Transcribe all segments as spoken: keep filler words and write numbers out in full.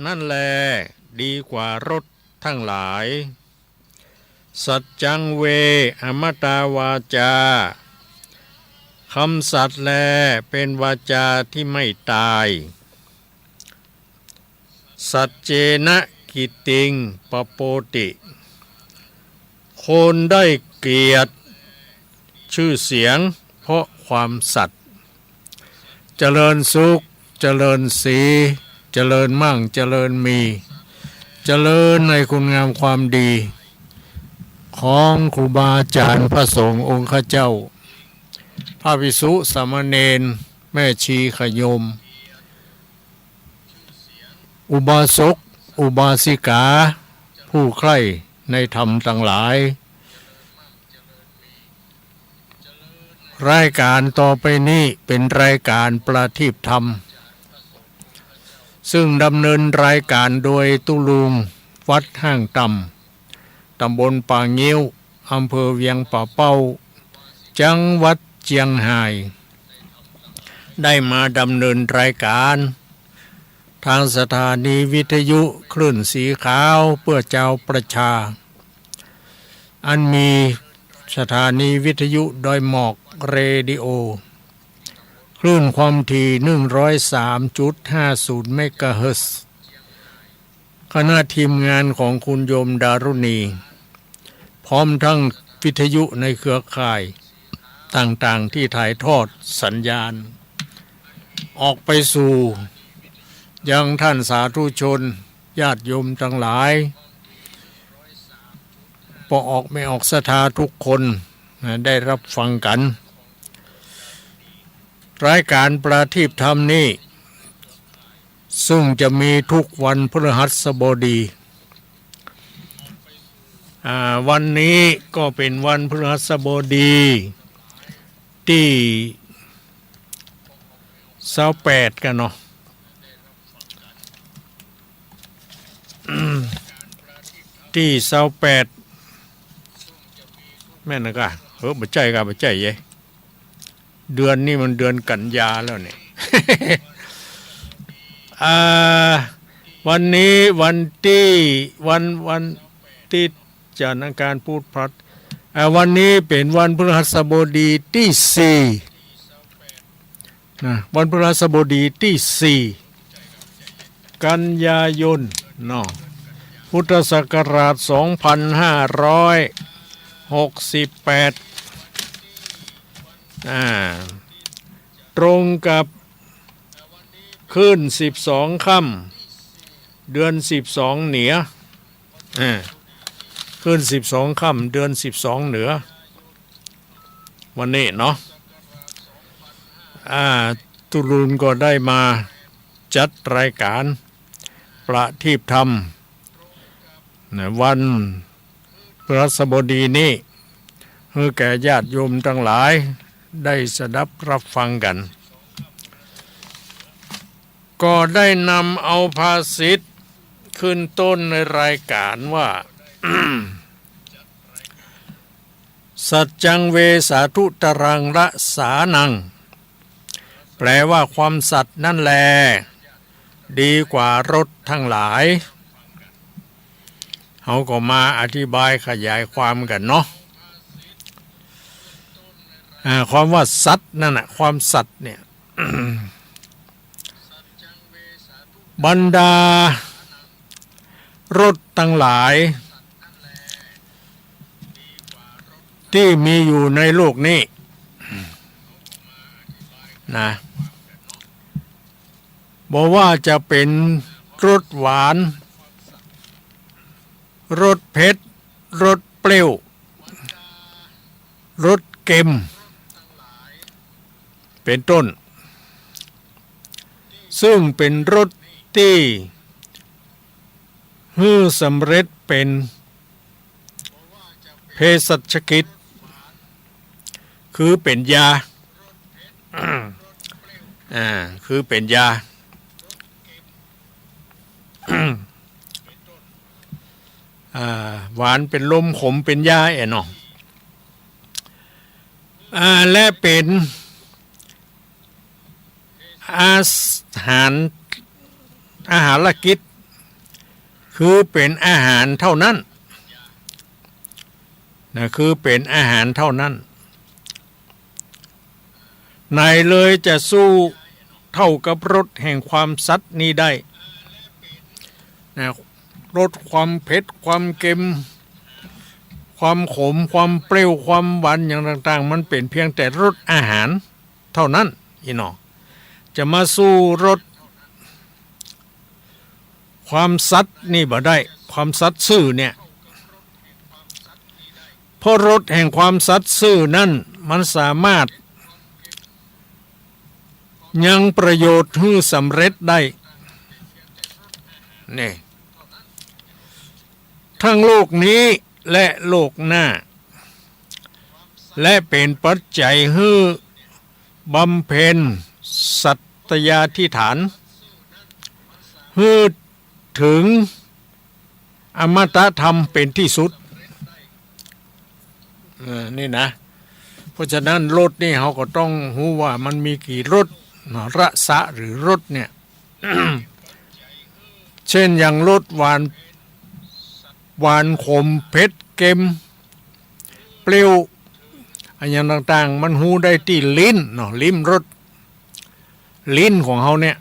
นั่นแล ดีกว่ารถทั้งหลาย สัจจัง เว อมตา วาจา คำสัตย์แล เป็นวาจาที่ไม่ตาย สัจเจนะ กิตติง ปะโปติ คนได้เกียรติชื่อเสียงเพราะความสัตย์ เจริญสุข เจริญศรี เจริญมั่ง เจริญมี เจริญในคุณงามความดี ของครูบาอาจารย์พระสงฆ์องค์ข้าเจ้า พระภิกษุสามเณร แม่ชีขะโยม อุบาสก อุบาสิกา ผู้ใคร่ในธรรมทั้งหลาย รายการต่อไปนี้เป็นรายการประทีปธรรม ซึ่งดำเนินรายการโดยตุ๊ลุง วัดห้างต่ำ ตำบลป่างิ้ว อำเภอเวียงป่าเป้า จังหวัดเจียงฮาย ได้มาดำเนินรายการ ทางสถานีวิทยุคลื่นสีขาวเพื่อชาวประชา อันมีสถานีวิทยุดอยหมอกเรดิโอ คลื่นความถี่ หนึ่งร้อยสามจุดห้าศูนย์ เมกะเฮิรตซ์ คณะทีมงานของคุณโยมดารุณี พร้อมทั้งวิทยุในเครือข่ายต่างๆ ที่ถ่ายทอดสัญญาณ ออกไปสู่ยังท่านสาธุชน ญาติโยมทั้งหลาย ป้อออกแม่ออกศรัทธาทุกคน นะ ได้รับฟังกัน รายการประทีปธรรมนี้ ซึ่งจะมีทุกวันพฤหัสบดี อ่า วันนี้ก็เป็นวันพฤหัสบดี ตี้ซาวแปดกั๋นเนาะ ตี้ซาวแปด แม่นนะกะ เออ บ่ใจ้กะ บ่ใจ้เย้ เดือนนี้มันเดือนกันยาแล้วเนี่ย อ่า วันนี้วันตี้ วัน วันตี้ จันทร์อังคารพุธพฤหัส อ่า วันนี้เป็นวันพฤหัสบดีตี้สี่ นะ วันพฤหัสบดีตี้สี่ กันยายน เนาะ พุทธศักราช สองพันห้าร้อยหกสิบแปด อ่า ตรงกับ ขึ้นสิบสองค่ำ เดือนสิบสองเหนือ อ่า ขึ้นสิบสองค่ำ เดือนสิบสองเหนือ วันนี้เนาะ อ่า ตุ๊ลุงก็ได้มาจัดรายการประทีปธรรม นะ วันพฤหัสบดีนี้ หื้อแก่ญาติโยมทั้งหลายได้สดับรับฟังกั๋น ก็ได้นำเอาภาษิตขึ้นต้นในรายการว่า สัจจัง เว สาธุตรัง รสานัง แปลว่าความสัตย์นั่นแล ดีกว่ารถทั้งหลาย เฮาก็มาอธิบายขยายความกั๋นเนาะ อ่า ความว่าสัตย์นั่นน่ะ ความสัตย์เนี่ย บรรดารถทั้งหลาย ตี้มีอยู่ในโลกนี้ นะ บ่ว่าจะเป๋นรสหวาน รสเผ็ด รสเปรี้ยว รสเค็ม เป๋นต้น ซึ่งเป๋นรสตี้หื้อสำเร็จเป๋นเภสัชกิจ คือเป๋นยา อ่า คือเป๋นยา อ่า หวานเป๋นลม ขมเป๋นยา แอะเนาะ อ่า และเป๋นอาหาร อาหารกิจ คือเป๋นอาหารเต้านั้น นะ คือเป๋นอาหารเต้านั้น ไหนเลยจะสู้เต้ากับรสแห่งความสัตย์นี้ได้ นะ รสความเผ็ด ความเค็ม ความขม ความเปรี้ยว ความหวาน อย่างต่างๆ มันเป๋นเพียงแต่รสอาหารเต้านั้น อี้หนอ จะมาสู้รสความสัตย์นี้บ่ได้ ความสัตย์ซื่อเนี่ย เพราะรสแห่งความสัตย์ซื่อนั้นมันสามารถยังประโยชน์หื้อสำเร็จได้ นี่ ทั้งโลกนี้และโลกหน้า และเป๋นปัจจัยหื้อบำเพ็ญสัตยาธิฐาน หื้อเถิงอมตะธรรมเป๋นตี้สุด เออ นี่นะ เพราะฉะนั้นรสนี่เฮาก็ต้องฮู้ว่ามันมีกี่รสเนาะ รสะหรือรสเนี่ย เช่นอย่างรสหวาน หวาน ขม เผ็ด เค็ม เปรี้ยว อะหยังต่างๆ มันฮู้ได้ตี้ลิ้นเนาะ ลิ้มรส ลิ้นของเฮาเนี่ย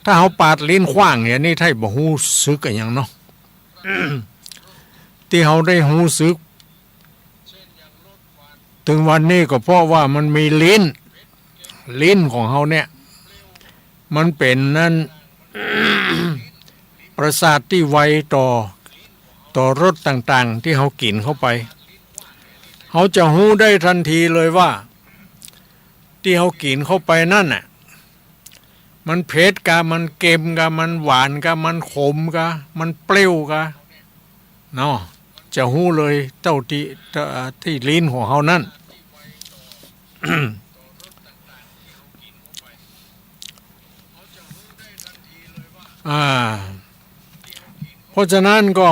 ถ้าเฮาปาดลิ้นขว้างอย่างนี้ ไทบ่ฮู้สึกอะหยังเนาะ ตี้เฮาได้ฮู้สึก เถิงวันนี้ก็เพราะว่ามันมีลิ้น ลิ้นของเฮาเนี่ย มันเป๋นนั้น ประสาทตี้ไวต่อ ต่อรสต่างๆ ตี้เฮากิ๋นเข้าไป เฮาจะฮู้ได้ตันทีเลยว่า ตี้เฮากิ๋นเข้าไปนั้นน่ะ มันเผ็ดกา มันเค็มกา มันหวานกา มันขมกา มันเปรี้ยวกา เนาะ จะฮู้เลยเต้าตี้ เอ่อ ตี้ลิ้นของเฮานั้น อ่า เพราะฉะนั้นก็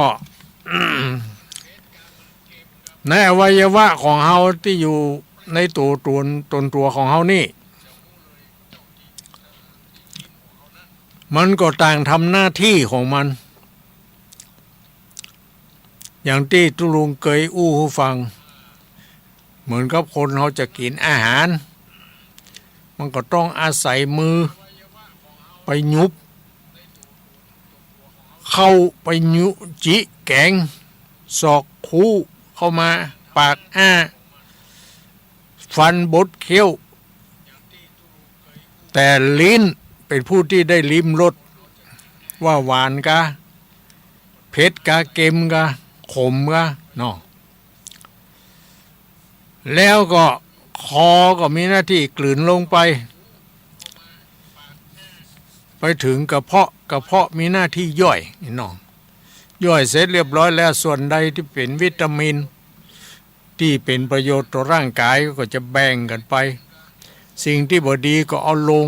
ในอวัยวะของเฮาตี้อยู่ในตั๋วตน ตนตั๋วของเฮานี่ มันก็ต่างทำหน้าตี้ของมัน อย่างตี้ตุ๊ลุงเกยอู้หื้อฟัง เหมือนกับคนเฮาจะกิ๋นอาหาร มันก็ต้องอาศัยมือ ไปหยุบ เข้าไปหยุบจิแก๋ง สอกคูเข้ามา ปากอ้า ฟันบดเคี้ยว แต่ลิ้นเป๋นผู้ตี้ได้ลิ้มรส ว่าหวานกา เผ็ดกา เค็มกา ขมกา เนาะ แล้วก็คอก็มีหน้าตี้กลืนลงไป ไปเถิงกระเพาะ กระเพาะมีหน้าตี้ย่อย เนาะ ย่อยเสร็จเรียบร้อยแล้ว ส่วนใดตี้เป๋นวิตามิน ตี้เป๋นประโยชน์ต่อร่างก๋ายก็จะแบ่งกั๋นไป สิ่งตี้บ่ดีก็เอาลง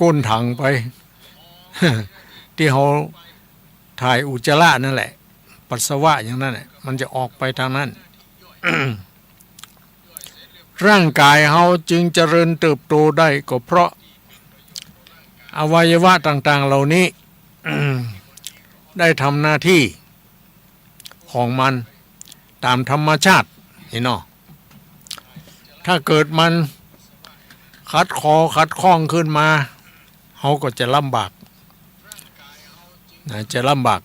ก้นถังไป ตี้เฮาถ่ายอุจจาระนั่นแหละ ปัสสาวะอย่างนั้นแหละ มันจะออกไปตางนั้น ร่างก๋ายเฮาจึงเจริญเติบโตได้ ก็เพราะอวัยวะต่างๆ เหล่านี้ ได้ทำหน้าตี้ของมันต๋ามธรรมชาติ หันก่อ ถ้าเกิดมันขัดขอขัดข้องขึ้นมา เฮาก็จะลำบาก นะ จะลำบาก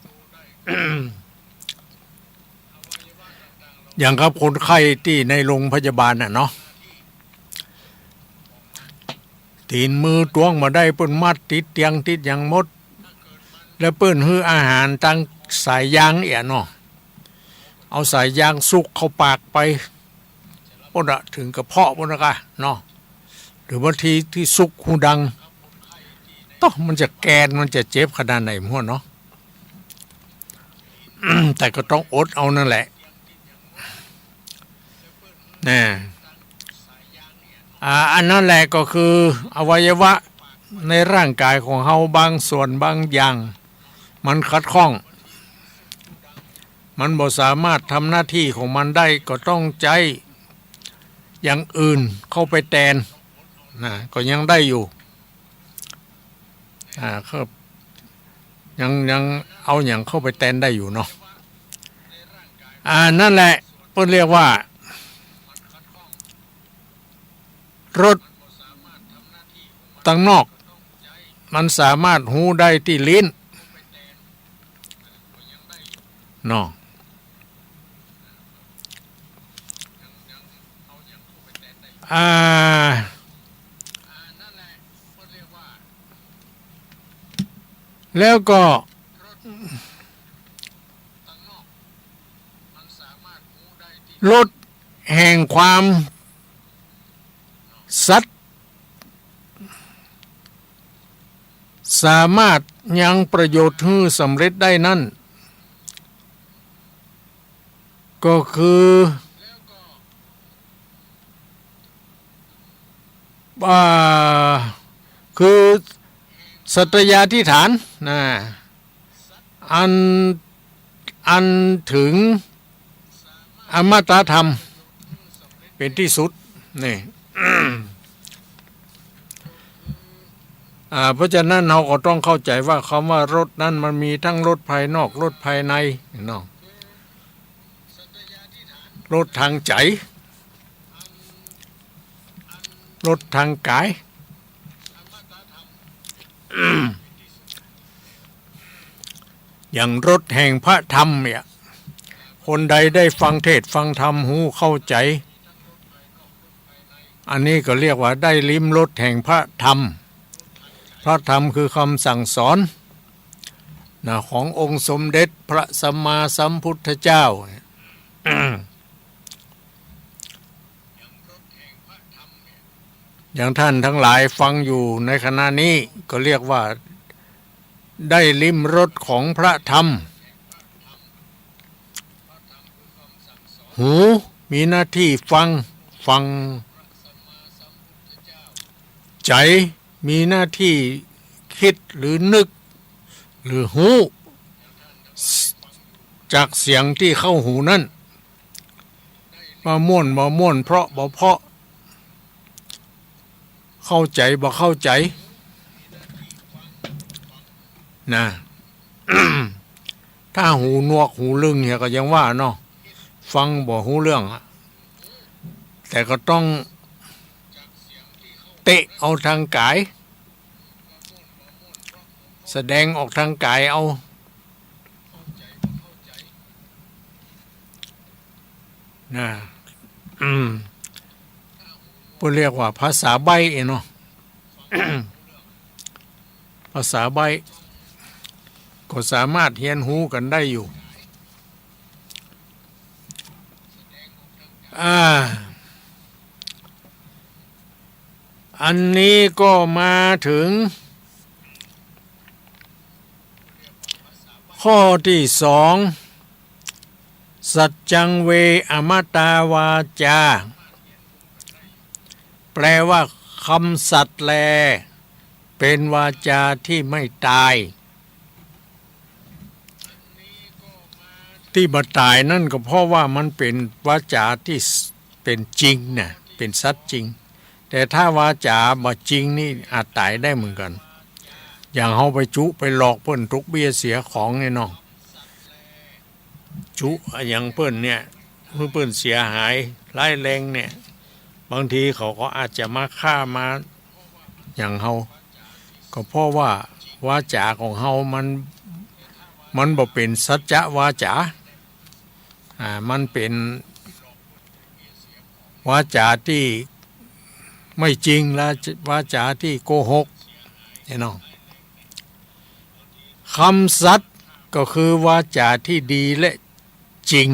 อย่างกับคนไข้ตี้ในโรงพยาบาลน่ะเนาะ ตี๋นมือตวงบ่ได้ เปิ้นมัดติดเตียงติดหยังหมด แล้วเปิ้นหื้ออาหารตางสายยางเอี้ยเนาะ เอาสายยางสุกเข้าปากไป ปู้นน่ะ เถิงกระเพาะปู้นน่ะกาเนาะ หรือบางทีตี้สุกฮูดัง โต๊ะ มันจะแกน มันจะเจ็บขนาดไหนบ่ฮู้เนาะ แต่ก็ต้องอดเอานั่นแหละ นะ อ่า อันนั้นแหละก็คืออวัยวะในร่างก๋ายของเฮาบางส่วนบางอย่าง มันขัดข้อง มันบ่สามารถทำหน้าตี้ของมันได้ ก็ต้องใจ๊อย่างอื่นเข้าไปแตน นะ ก็ยังได้อยู่ อ่า ครับ ยัง ยังเอาหยังเข้าไปแตนได้อยู่เนาะ อ่า นั่นแหละ เปิ้นเรียกว่า รสตังนอก มันสามารถฮู้ได้ตี้ลิ้น เนาะ อ่า แล้วก็ รสแห่งความสัตย์ สามารถยังประโยชน์หื้อสำเร็จได้นั้น ก็คือ อ่า คือสัตยาธิฐานนะ อัน อันถึงอมตะธรรม เป๋นตี้สุด นี่ อ่า เพราะฉะนั้นเฮาก็ต้องเข้าใจ๋ว่ากำว่ารสนั้นมันมีตึงรสภายนอก รสภายในเนาะ รสตางใจ๋ รสตางก๋าย อย่างรสแห่งพระธรรมเนี่ย คนใดได้ฟังเทศน์ฟังธรรมฮู้เข้าใจ๋ อันนี้ก็เรียกว่าได้ลิ้มรสแห่งพระธรรม พระธรรมคือกำสั่งสอนนะ ขององค์สมเด็จพระสัมมาสัมพุทธเจ้า อย่างต้านตังหลายฟังอยู่ในขณะนี้ก็เรียกว่าได้ลิ้มรสของพระธรรม หูมีหน้าตี้ฟัง ฟัง ใจ๋มีหน้าตี้กึ๊ดหรือนึก หรือฮู้ จากเสียงตี้เข้าหูนั้น ว่าม่วนบ่ม่วน เพราะบ่เพราะ เข้าใจ๋บ่เข้าใจ๋ นะ ถ้าหูหนวกหูลึงเนี่ยก็ยังว่าเนาะ ฟังบ่ฮู้เรื่องอะ แต่ก็ต้องเตะเอาตางก๋าย แสดงออกตางก๋ายเอา นะ อืม เปิ้นเรียกว่าภาษาใบ้เนาะ ภาษาใบ้ ก็สามารถเฮียนฮู้กั๋นได้อยู่ อ่า อันนี้ก็มาถึง ข้อตี้สอง สัจจังเว อมตา วาจา แปลว่ากำสัตย์แล เป๋นวาจาตี้ไม่ต๋าย ตี้บ่ต๋ายนั้นก็เพราะว่ามันเป๋นวาจาตี้เป๋นจริงนะ เป๋นสัตย์จริง แต่ถ้าวาจาบ่จริงนี่อาจต๋ายได้เหมือนกั๋น อย่างเฮาไปจุไปหลอกเปิ้น ตุกเบี้ยเสียของนี่เนาะ จุอะหยังเปิ้นเนี่ย หื้อเปิ้นเสียหายร้ายแรงเนี่ย บางทีเขาก็อาจจะมาฆ่ามาหยังเฮา ก็เพราะว่าวาจาของเฮามัน มันบ่เป๋นสัจจะวาจา อ่า มันเป๋นวาจาตี้ไม่จริง และวาจาตี้โกหก เนาะ กำสัตย์ก็คือวาจาตี้ดีและจริง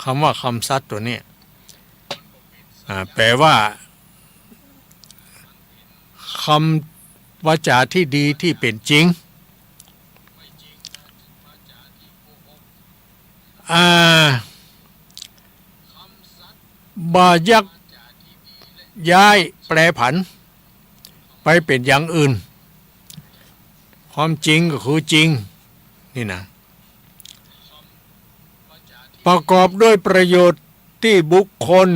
กำว่ากำสัตย์ตั๋วเนี้ย อ่า แปลว่ากำ วาจาตี้ดีตี้เป๋นจริง อ่า บ่ยักย้ายแปรผันไปเป๋นอย่างอื่น ความจริงก็คือจริง นี่นะ ประกอบด้วยประโยชน์ตี้บุคคล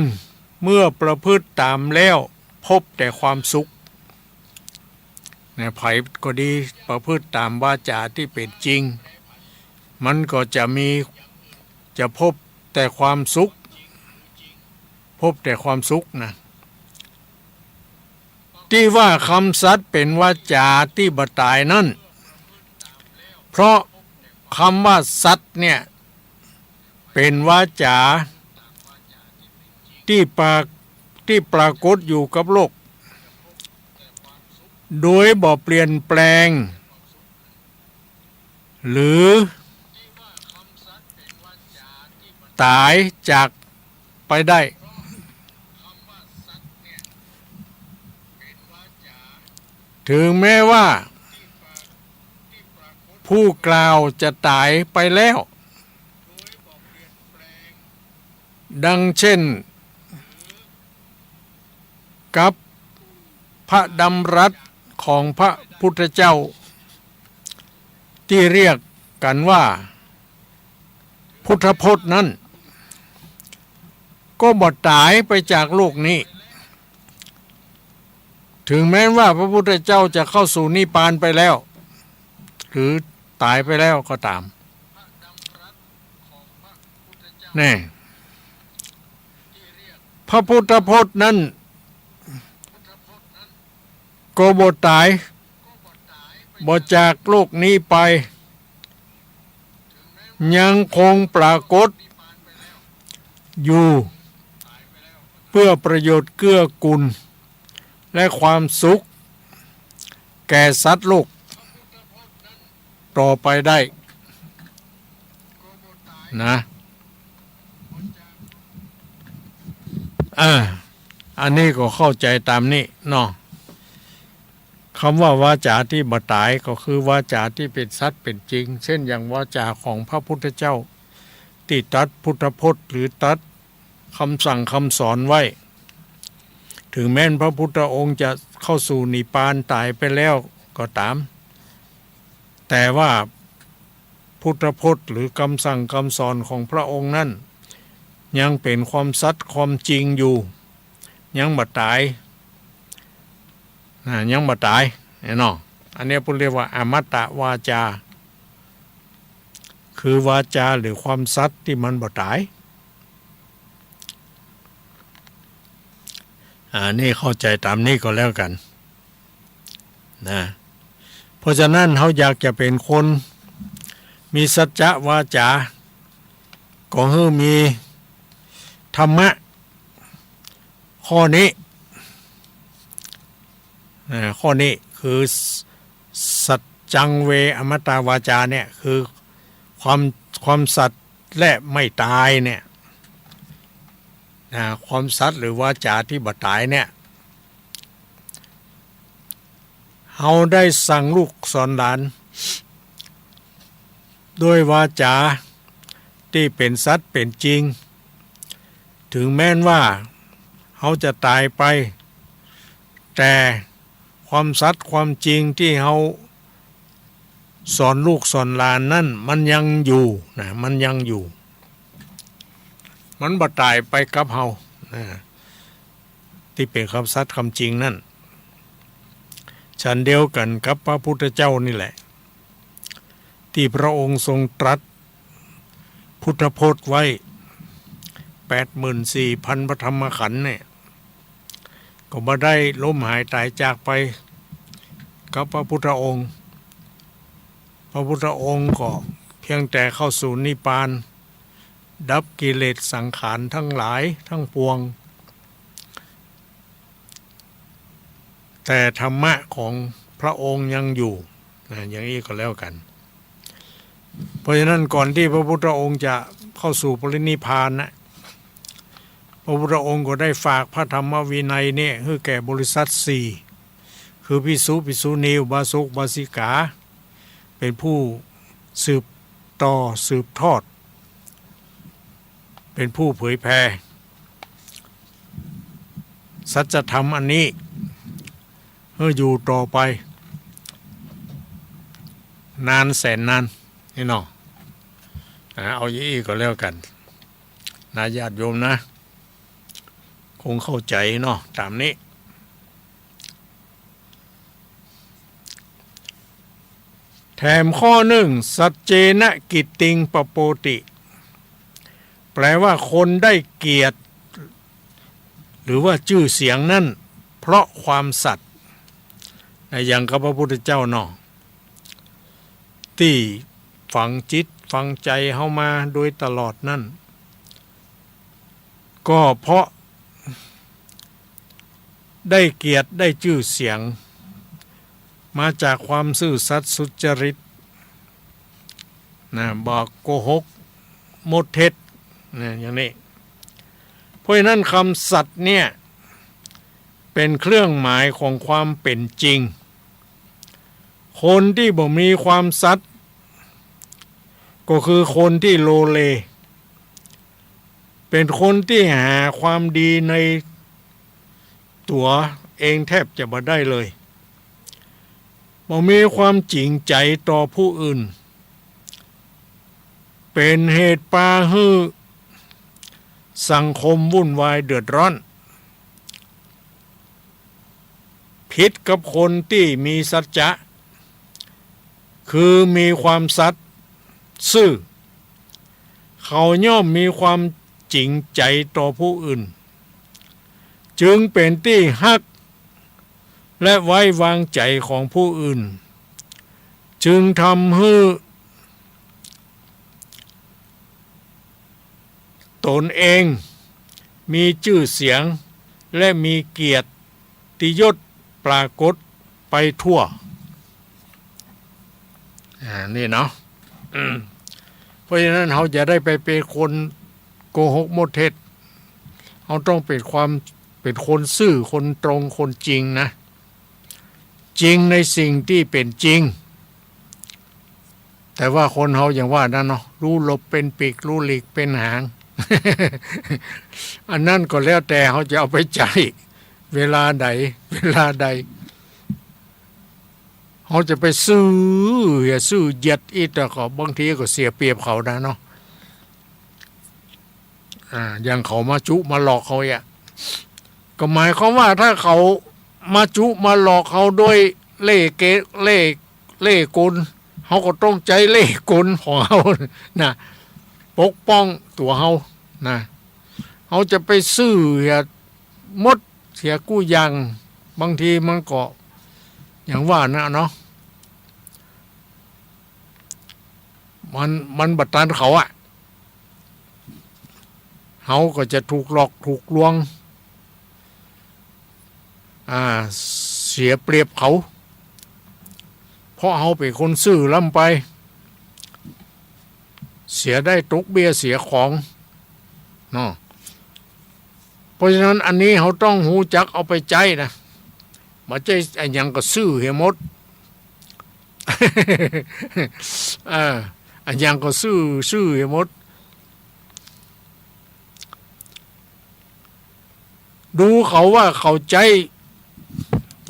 เมื่อประพฤติต๋ามแล้วพบแต่ความสุข นะ ใผก็ดี ประพฤติต๋ามวาจ๋าตี้เป๋นจริง มันก็จะมี จะพบแต่ความสุข พบแต่ความสุขนะ ตี้ว่ากำสัตย์เป๋นวาจ๋าตี้บ่ต๋ายนั้น เพราะกำว่าสัตย์เนี่ย เป๋นวาจ๋าตี้ปราก- ตี้ปรากฏอยู่กับโลก โดยบ่เปลี่ยนแปลง หรือต๋ายจากไปได้ ถึงแม้ว่าผู้กล่าวจะต๋ายไปแล้ว ดังเช่น กับพระดำรัสของพระพุทธเจ้า ตี้เรียกกั๋นว่าพุทธพจน์นั้น ก็บ่ต๋ายไปจากโลกนี้ ถึงแม้ว่าพระพุทธเจ้าจะเข้าสู่นิพพานไปแล้ว หรือต๋ายไปแล้วก็ต๋าม แน่ พระพุทธพจน์นั้น ก็บ่ต๋าย บ่จากโลกนี้ไป ยังคงปรากฏอยู่ เพื่อประโยชน์เกื้อกูล และความสุข แก่สัตว์โลก ต่อไปได้ นะ อ่า อันนี้ก็เข้าใจ๋ต๋ามนี้เนาะ กำว่าวาจ๋าตี้บ่ต๋ายก็คือวาจ๋าตี้เป๋นสัตย์เป๋นจริง เช่นอย่างวาจ๋าของพระพุทธเจ้า ตี้ตรัสพุทธพจน์ หรือตรัสกำสั่งกำสอนไว้ ถึงแม้นพระพุทธองค์จะเข้าสู่นิพพานต๋ายไปแล้วก็ต๋าม แต่ว่าพุทธพจน์หรือกำสั่งกำสอนของพระองค์นั้น ยังเป๋นความสัตย์ความจริงอยู่ ยังบ่ต๋าย นะ ยังบ่ต๋าย แน่เนาะ อันนี้เปิ้นเรียกว่าอมตะวาจา คือวาจาหรือความสัตย์ตี้มันบ่ต๋าย อ่า นี่เข้าใจ๋ต๋ามนี้ก็แล้วกั๋น นะ เพราะฉะนั้นเฮาอยากจะเป๋นคนมีสัจจะวาจ๋า ก็หื้อมีธรรมะข้อนี้ อ่า ข้อนี้คือ สัจจังเว อมตะวาจาเนี่ย คือความ ความสัตย์และไม่ต๋ายเนี่ย นะ ความสัตย์หรือวาจ๋าตี้บ่ต๋ายเนี่ย เฮาได้สั่งลูกสอนหลาน ด้วยวาจ๋าตี้เป๋นสัตย์เป๋นจริง ถึงแม้นว่าเฮาจะต๋ายไป แต่ความสัตย์ความจริงตี้เฮาสอนลูกสอนหลานนั้น มันยังอยู่นะ มันยังอยู่ มันบ่ต๋ายไปกับเฮานะ ตี้เป๋นความสัตย์ความจริงนั้น ฉันเดียวกั๋นกับพระพุทธเจ้านี่แหละ ตี้พระองค์ทรงตรัสพุทธพจน์ไว้ แปดหมื่นสี่พันพระธรรมขันธ์เนี่ย ก็บ่ได้ล้มหายต๋ายจากไปกับพระพุทธองค์ พระพุทธองค์ก็เพียงแต่เข้าสู่นิพพาน ดับกิเลสสังขารทั้งหลายทั้งปวง แต่ธรรมะของพระองค์ยังอยู่นะ อย่างนี้ก็แล้วกั๋น เพราะฉะนั้นก่อนตี้พระพุทธองค์จะเข้าสู่ปรินิพพานนะ พระพุทธองค์ก็ได้ฝากพระธรรมวินัยเนี่ยหื้อแก่บริษัทสี่ คือภิกษุ ภิกษุณี อุบาสก อุบาสิกา เป๋นผู้สืบต่อสืบทอด เป๋นผู้เผยแผ่สัจธรรมอันนี้หื้ออยู่ต่อไป นานแสนนาน นี่เนาะ อ่า เอาอย่างอี้ก็แล้วกั๋นนะ ญาติโยมนะ คงเข้าใจ๋เนาะ ต๋ามนี้ แถมข้อนึ่ง สัจเจนะกิตติงปะโปติ แปลว่าคนได้เกียรติ หรือว่าจื้อเสียงนั้น เพราะความสัตย์ นะ อย่างกับพระพุทธเจ้าเนาะ ตี้ฝังจิตฝังใจ๋เฮามาโดยตลอดนั้น ก็เพราะได้เกียรติได้จื้อเสียง มาจากความซื่อสัตย์สุจริต นะ บ่โกหกมดเท็จ นะ อย่างนี้ เพราะฉะนั้นกำสัตย์เนี่ย เป๋นเครื่องหมายของความเป๋นจริง คนตี้บ่มีกำสัตย์ ก็คือคนตี้โลเล เป๋นคนตี้หาความดีในตั๋วเองแทบจะบ่ได้เลย บ่มีความจริงใจ๋ต่อผู้อื่น เป๋นเหตุปาหื้อสังคมวุ่นวายเดือดร้อน ผิดกับคนตี้มีสัจจะ คือมีกำสัตย์ซื่อ เขาย่อมมีความจริงใจ๋ต่อผู้อื่น จึงเป๋นตี้ฮัก และไว้วางใจ๋ของผู้อื่น จึงทำหื้อต๋นเองมีจื้อเสียง และมีเกียรติยศปรากฏไปทั่ว อ่า นี่เนาะ อืม เพราะฉะนั้นเฮาจะได้ไปเป๋นคนโกหกมดเท็จ เฮาต้องเป๋นความ เป๋นคนซื่อ คนตรง คนจริงนะ จริงในสิ่งตี้เป๋นจริง แต่ว่าคนเฮาอย่างว่านั้นเนาะ ฮู้หลบเป๋นปีก ฮู้หลีกเป๋นหาง อันนั้นก็แล้วแต่เฮาจะเอาไปใจ๊เวลาใด เวลาใด เฮาจะไปซื่อเหียซื่อเหยียดอิด แล้วก็บางทีก็เสียเปรียบเขานะเนาะ อ่า อย่างเขามาจุมาหลอกเฮาเนี่ย ก็หมายความว่าถ้าเขามาจุมาหลอกเฮาด้วยเล่ห์เก เล่ห์ เล่ห์กล เฮาก็ต้องใจ๊เล่ห์กลของเฮานะ ปกป้องตั๋วเฮานะ เฮาจะไปซื่อเหียหมดเสียกู้อย่าง บางทีมันก็อย่างว่านะเนาะ มัน มันบ่ตันเขาอะ เฮาก็จะถูกหลอกถูกลวง อ่า เสียเปรียบเขา เพราะเฮาเป๋นคนซื่อล้ำไป เสียได้ตกเบี้ยเสียของเนาะ เพราะฉะนั้นอันนี้เฮาต้องฮู้จักเอาไปใจ๊นะ บ่ใจ้อะหยังก็ซื่อเหียหมด เออ อะหยังก็ซื่อ ซื่อเหียหมด ดูเขาว่าเขาใจ๊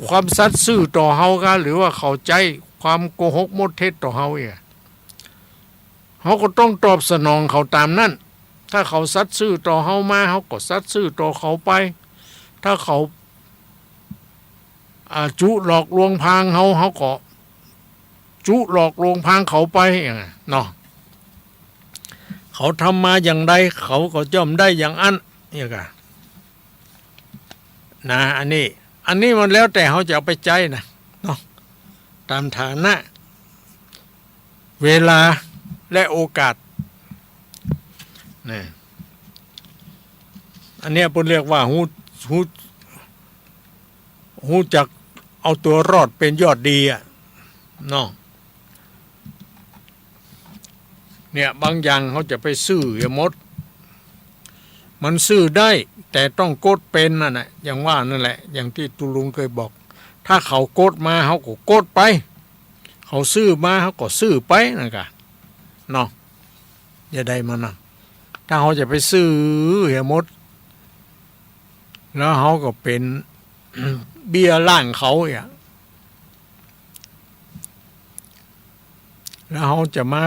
ความสัตย์ซื่อต่อเฮาก้า หรือว่าเขาใจ๊ความโกหกมดเท็จต่อเฮาเอีย เฮาก็ต้องตอบสนองเขาต๋ามนั้น ถ้าเขาสัตย์ซื่อต่อเฮามา เฮาก็สัตย์ซื่อต่อเขาไป ถ้าเขา อ่า จุหลอกลวงพรางเฮา เฮาก็จุหลอกลวงพรางเขาไป อย่างนั้นเนาะ เขาทำมาอย่างใด เขาก็ย่อมได้อย่างอั้น เนี่ยกะ นะ อันนี้ อันนี้มันแล้วแต่เฮาจะเอาไปใจ๊นะ เนาะ ต๋ามฐานะ เวลา และโอกาส นะ อันเนี้ยเปิ้นเรียกว่าฮู้ ฮู้ ฮู้จักเอาตั๋วรอดเป๋นยอดดีอะ เนาะ เนี่ย บางอย่างเฮาจะไปซื่อเหียหมด มันซื่อได้ แต่ต้องโกดเป๋นนั่นแหละ อย่างว่านั่นแหละ อย่างตี้ตุ๊ลุงเกยบอก ถ้าเขาโกดมา เฮาก็โกดไป เขาซื่อมา เฮาก็ซื่อไป นั่นกะ เนาะ อย่าได้มานะ ถ้าเฮาจะไปซื่อเหียหมด แล้วเฮาก็เป๋น เบี้ยล่างเขาเอีย แล้วเฮาจะมา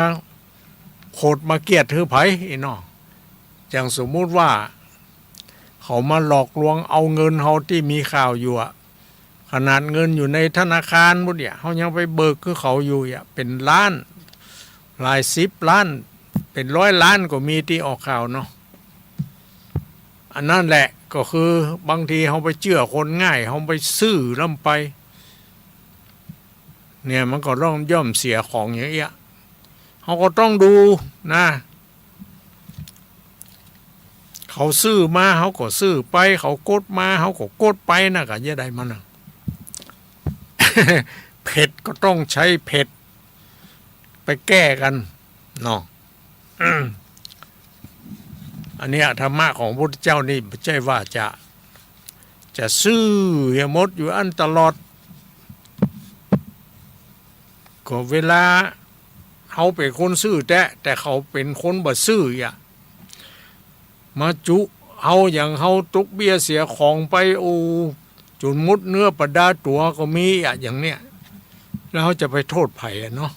โขดมาเคียดหื้อใผอีกเนาะ อย่างสมมุติว่า เขามาหลอกลวงเอาเงินเฮาตี้มีข่าวอยู่อะ ข ขนาดเงินอยู่ในธนาคารปุ้นเนี่ย เฮายังไปเบิกคือเขาอยู่เนี่ย เป๋นล้าน หลายสิบล้าน เป๋นร้อยล้านก็มีตี้ออกข่าวเนาะ อันนั้นแหละก็คือบางทีเฮาไปเจื้อคนง่าย เฮาไปซื่อล้ำไป เนี่ยมันก็ต้องย่อมเสียของอย่างเอี้ย เฮาก็ต้องดูนะ เขาซื่อมา เฮาก็ซื่อไป เขากดมา เฮาก็กดไปนะ ก็จะได้มันนะ เผ็ดก็ต้องใจ๊เผ็ด ไปแก้กั๋นเนาะ อันเนี้ยธรรมะของพระพุทธเจ้านี่บ่ใจ้ว่าจะ จะซื่อเหียหมดอยู่อั้นตลอด ก็เวลาเฮาเป๋นคนซื่อแต๊ แต่เขาเป๋นคนบ่ซื่ออะ มาจุเฮาอย่างเฮาตกเบี้ยเสียของไป โอ้ จ๋นหมดเนื้อประดาตั๋วก็มีอะ อย่างเนี้ย แล้วเฮาจะไปโต้ษใผอะเนาะ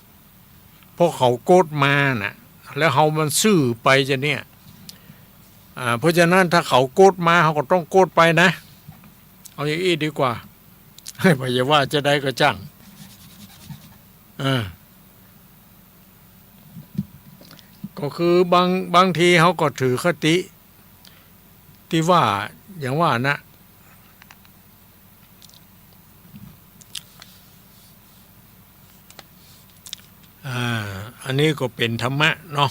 เพราะเขากดมาน่ะ แล้วเฮามันซื่อไปจะเนี่ย อ่า เพราะฉะนั้นถ้าเขากดมา เฮาก็ต้องกดไปนะ เอาอย่างอี้ดีกว่า ใผจะว่าจะใดก็จ้าง เออ ก็คือบาง บางทีเฮาก็ถือคติตี้ว่า อย่างว่านะ อ่า อันนี้ก็เป๋นธรรมะเนาะ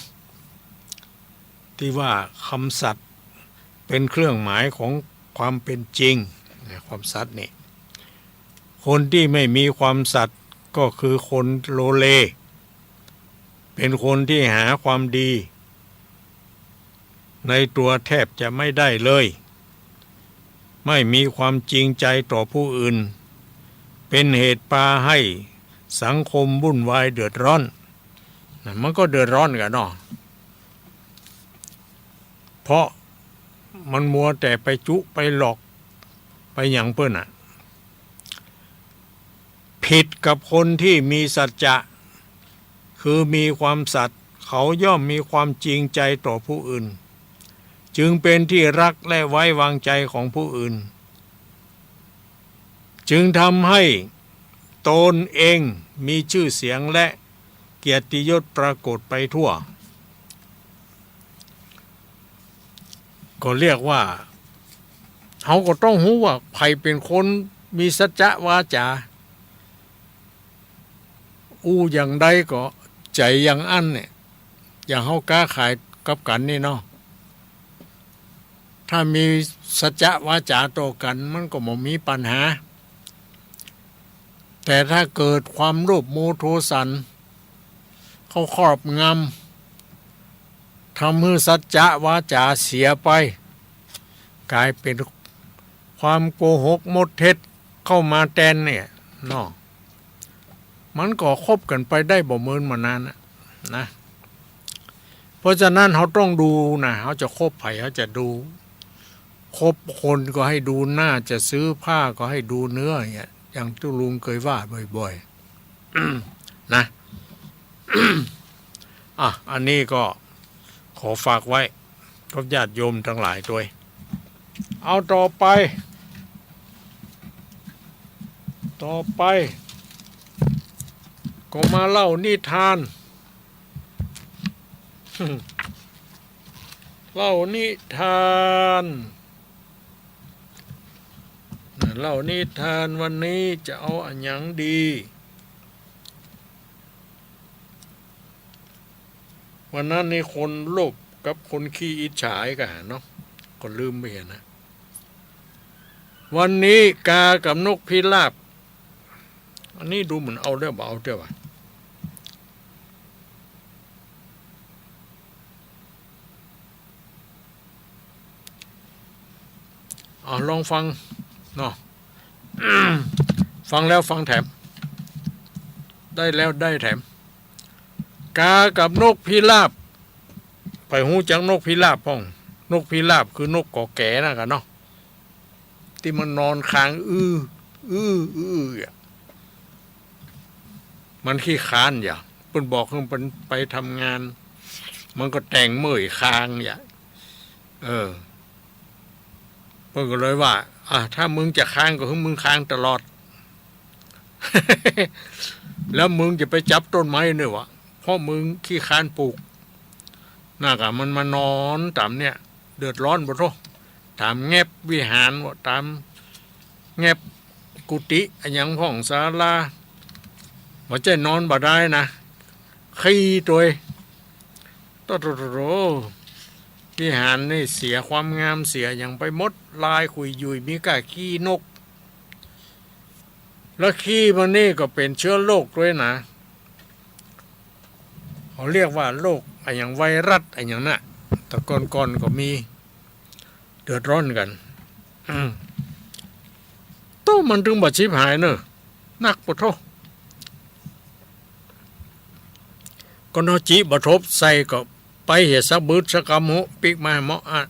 ตี้ว่ากำสัตย์เป๋นเครื่องหมายของความเป๋นจริงนะ ความสัตย์นี่ คนตี้ไม่มีความสัตย์ก็คือคนโลเล เป๋นคนตี้หาความดีในตั๋วแทบจะไม่ได้เลย ไม่มีความจริงใจ๋ต่อผู้อื่น เป๋นเหตุปาให้สังคมวุ่นวายเดือดร้อน นะ มันก็เดือดร้อนกั๋นเนาะ เพราะมันมัวแต่ไปจุไปหลอกไปหยังเปิ้นน่ะ ผิดกับคนตี้มีสัจจะ คือมีความสัตย์ เขาย่อมมีความจริงใจ๋ต่อผู้อื่น จึงเป๋นตี้ฮักและไว้วางใจ๋ของผู้อื่น จึงทำให้ตนเองมีจื้อเสียงและเกียรติยศปรากฏไปทั่ว ก็เรียกว่า เฮาก็ต้องฮู้ว่าใผเป๋นคนมีสัจจะวาจ๋า อู้อย่างใดก็ใจ๋อย่างอั้นเนี่ย อย่างเฮาก๊าขายกับกั๋นนี่เนาะ ถ้ามีสัจจะวาจ๋าต่อกั๋น มันก็บ่มีปัญหา แต่ถ้าเกิดความโลภโมโทสันเข้าครอบงำ ทำหื้อสัจจะวาจ๋าเสียไป ก๋ายเป๋นความโกหกมดเท็จเข้ามาแตนเนี่ยเนาะ มันก็คบกั๋นไปได้บ่เมินบ่นานน่ะนะ เพราะฉะนั้นเฮาต้องดูนะ เฮาจะคบใผ เฮาจะดู คบคนก็ให้ดูหน้า จะซื้อผ้าก็ให้ดูเนื้อเนี่ย อย่างตุ๊ลุงเกยว่าบ่อยๆ นะ อ่ะ อันนี้ก็ขอฝากไว้กับญาติโยมตังหลายตวย เอาต่อไป ต่อไป ก็มาเล่านิทาน เล่านิทาน เล่านิทานวันนี้จะเอาอะหยังดี วันนั้นนี่คนโลภกับคนขี้อิจฉากั๋นเนาะ ก็ลืมไปหั้นนะ วันนี้กากับนกพิราบ อันนี้ดูเหมือนเอาเด้อ บ่เอาเด้อวะ อ่ะ ลองฟังเนาะ ฟังแล้วฟังแถม ได้แล้วได้แถม กากับนกพิราบ ใผฮู้จักนกพิราบพ่อง นกพิราบคือนกก๋อแก๋นั่นกั๋นเนาะ ตี้มันนอนคางอื้อ อื้อ อื้อ อื้ออะ มันขี้คร้านอย่า เปิ้นบอกหื้อมันไปทำงาน มันก็แต่งเมื่อยคางอย่า เออ เปิ้นก็เลยว่า อ่ะ ถ้ามึงจะคางก็หื้อมึงคางตลอด แล้วมึงจะไปจับต้นไม้เนี่ยหวะ เพราะมึงขี้คร้านปลูก น่ะ ก็มันมานอนต๋ามเนี่ย เดือดร้อนบ่โธ่ ต๋ามแงบวิหารบ่ ต๋ามแงบกุฏิอะหยังพ่องศาลา บ่ใจ้นอนบ่ได้นะ ขี้ตวย โธ่ โธ่ โธ่ โธ่ วิหารนี่เสียความงามเสียหยังไปหมด ลายขุยหยุ่ย มีก้าขี้นก แล้วขี้มันนี่ก็เป๋นเชื้อโรคตวยนะ เขาเรียกว่าโรคอะหยังไวรัสอะหยังน่ะ แต่ก่อนๆ ก็มี เดือดร้อนกั๋น อืม โต้มันตึงบ่ฉิบหายเน่อ นักปะโธ่ ก็เนาะ จิบ่ทบใส่ก็ไปเหียสักบึดสักกำหู ปิ๊กมาเหมาะอะ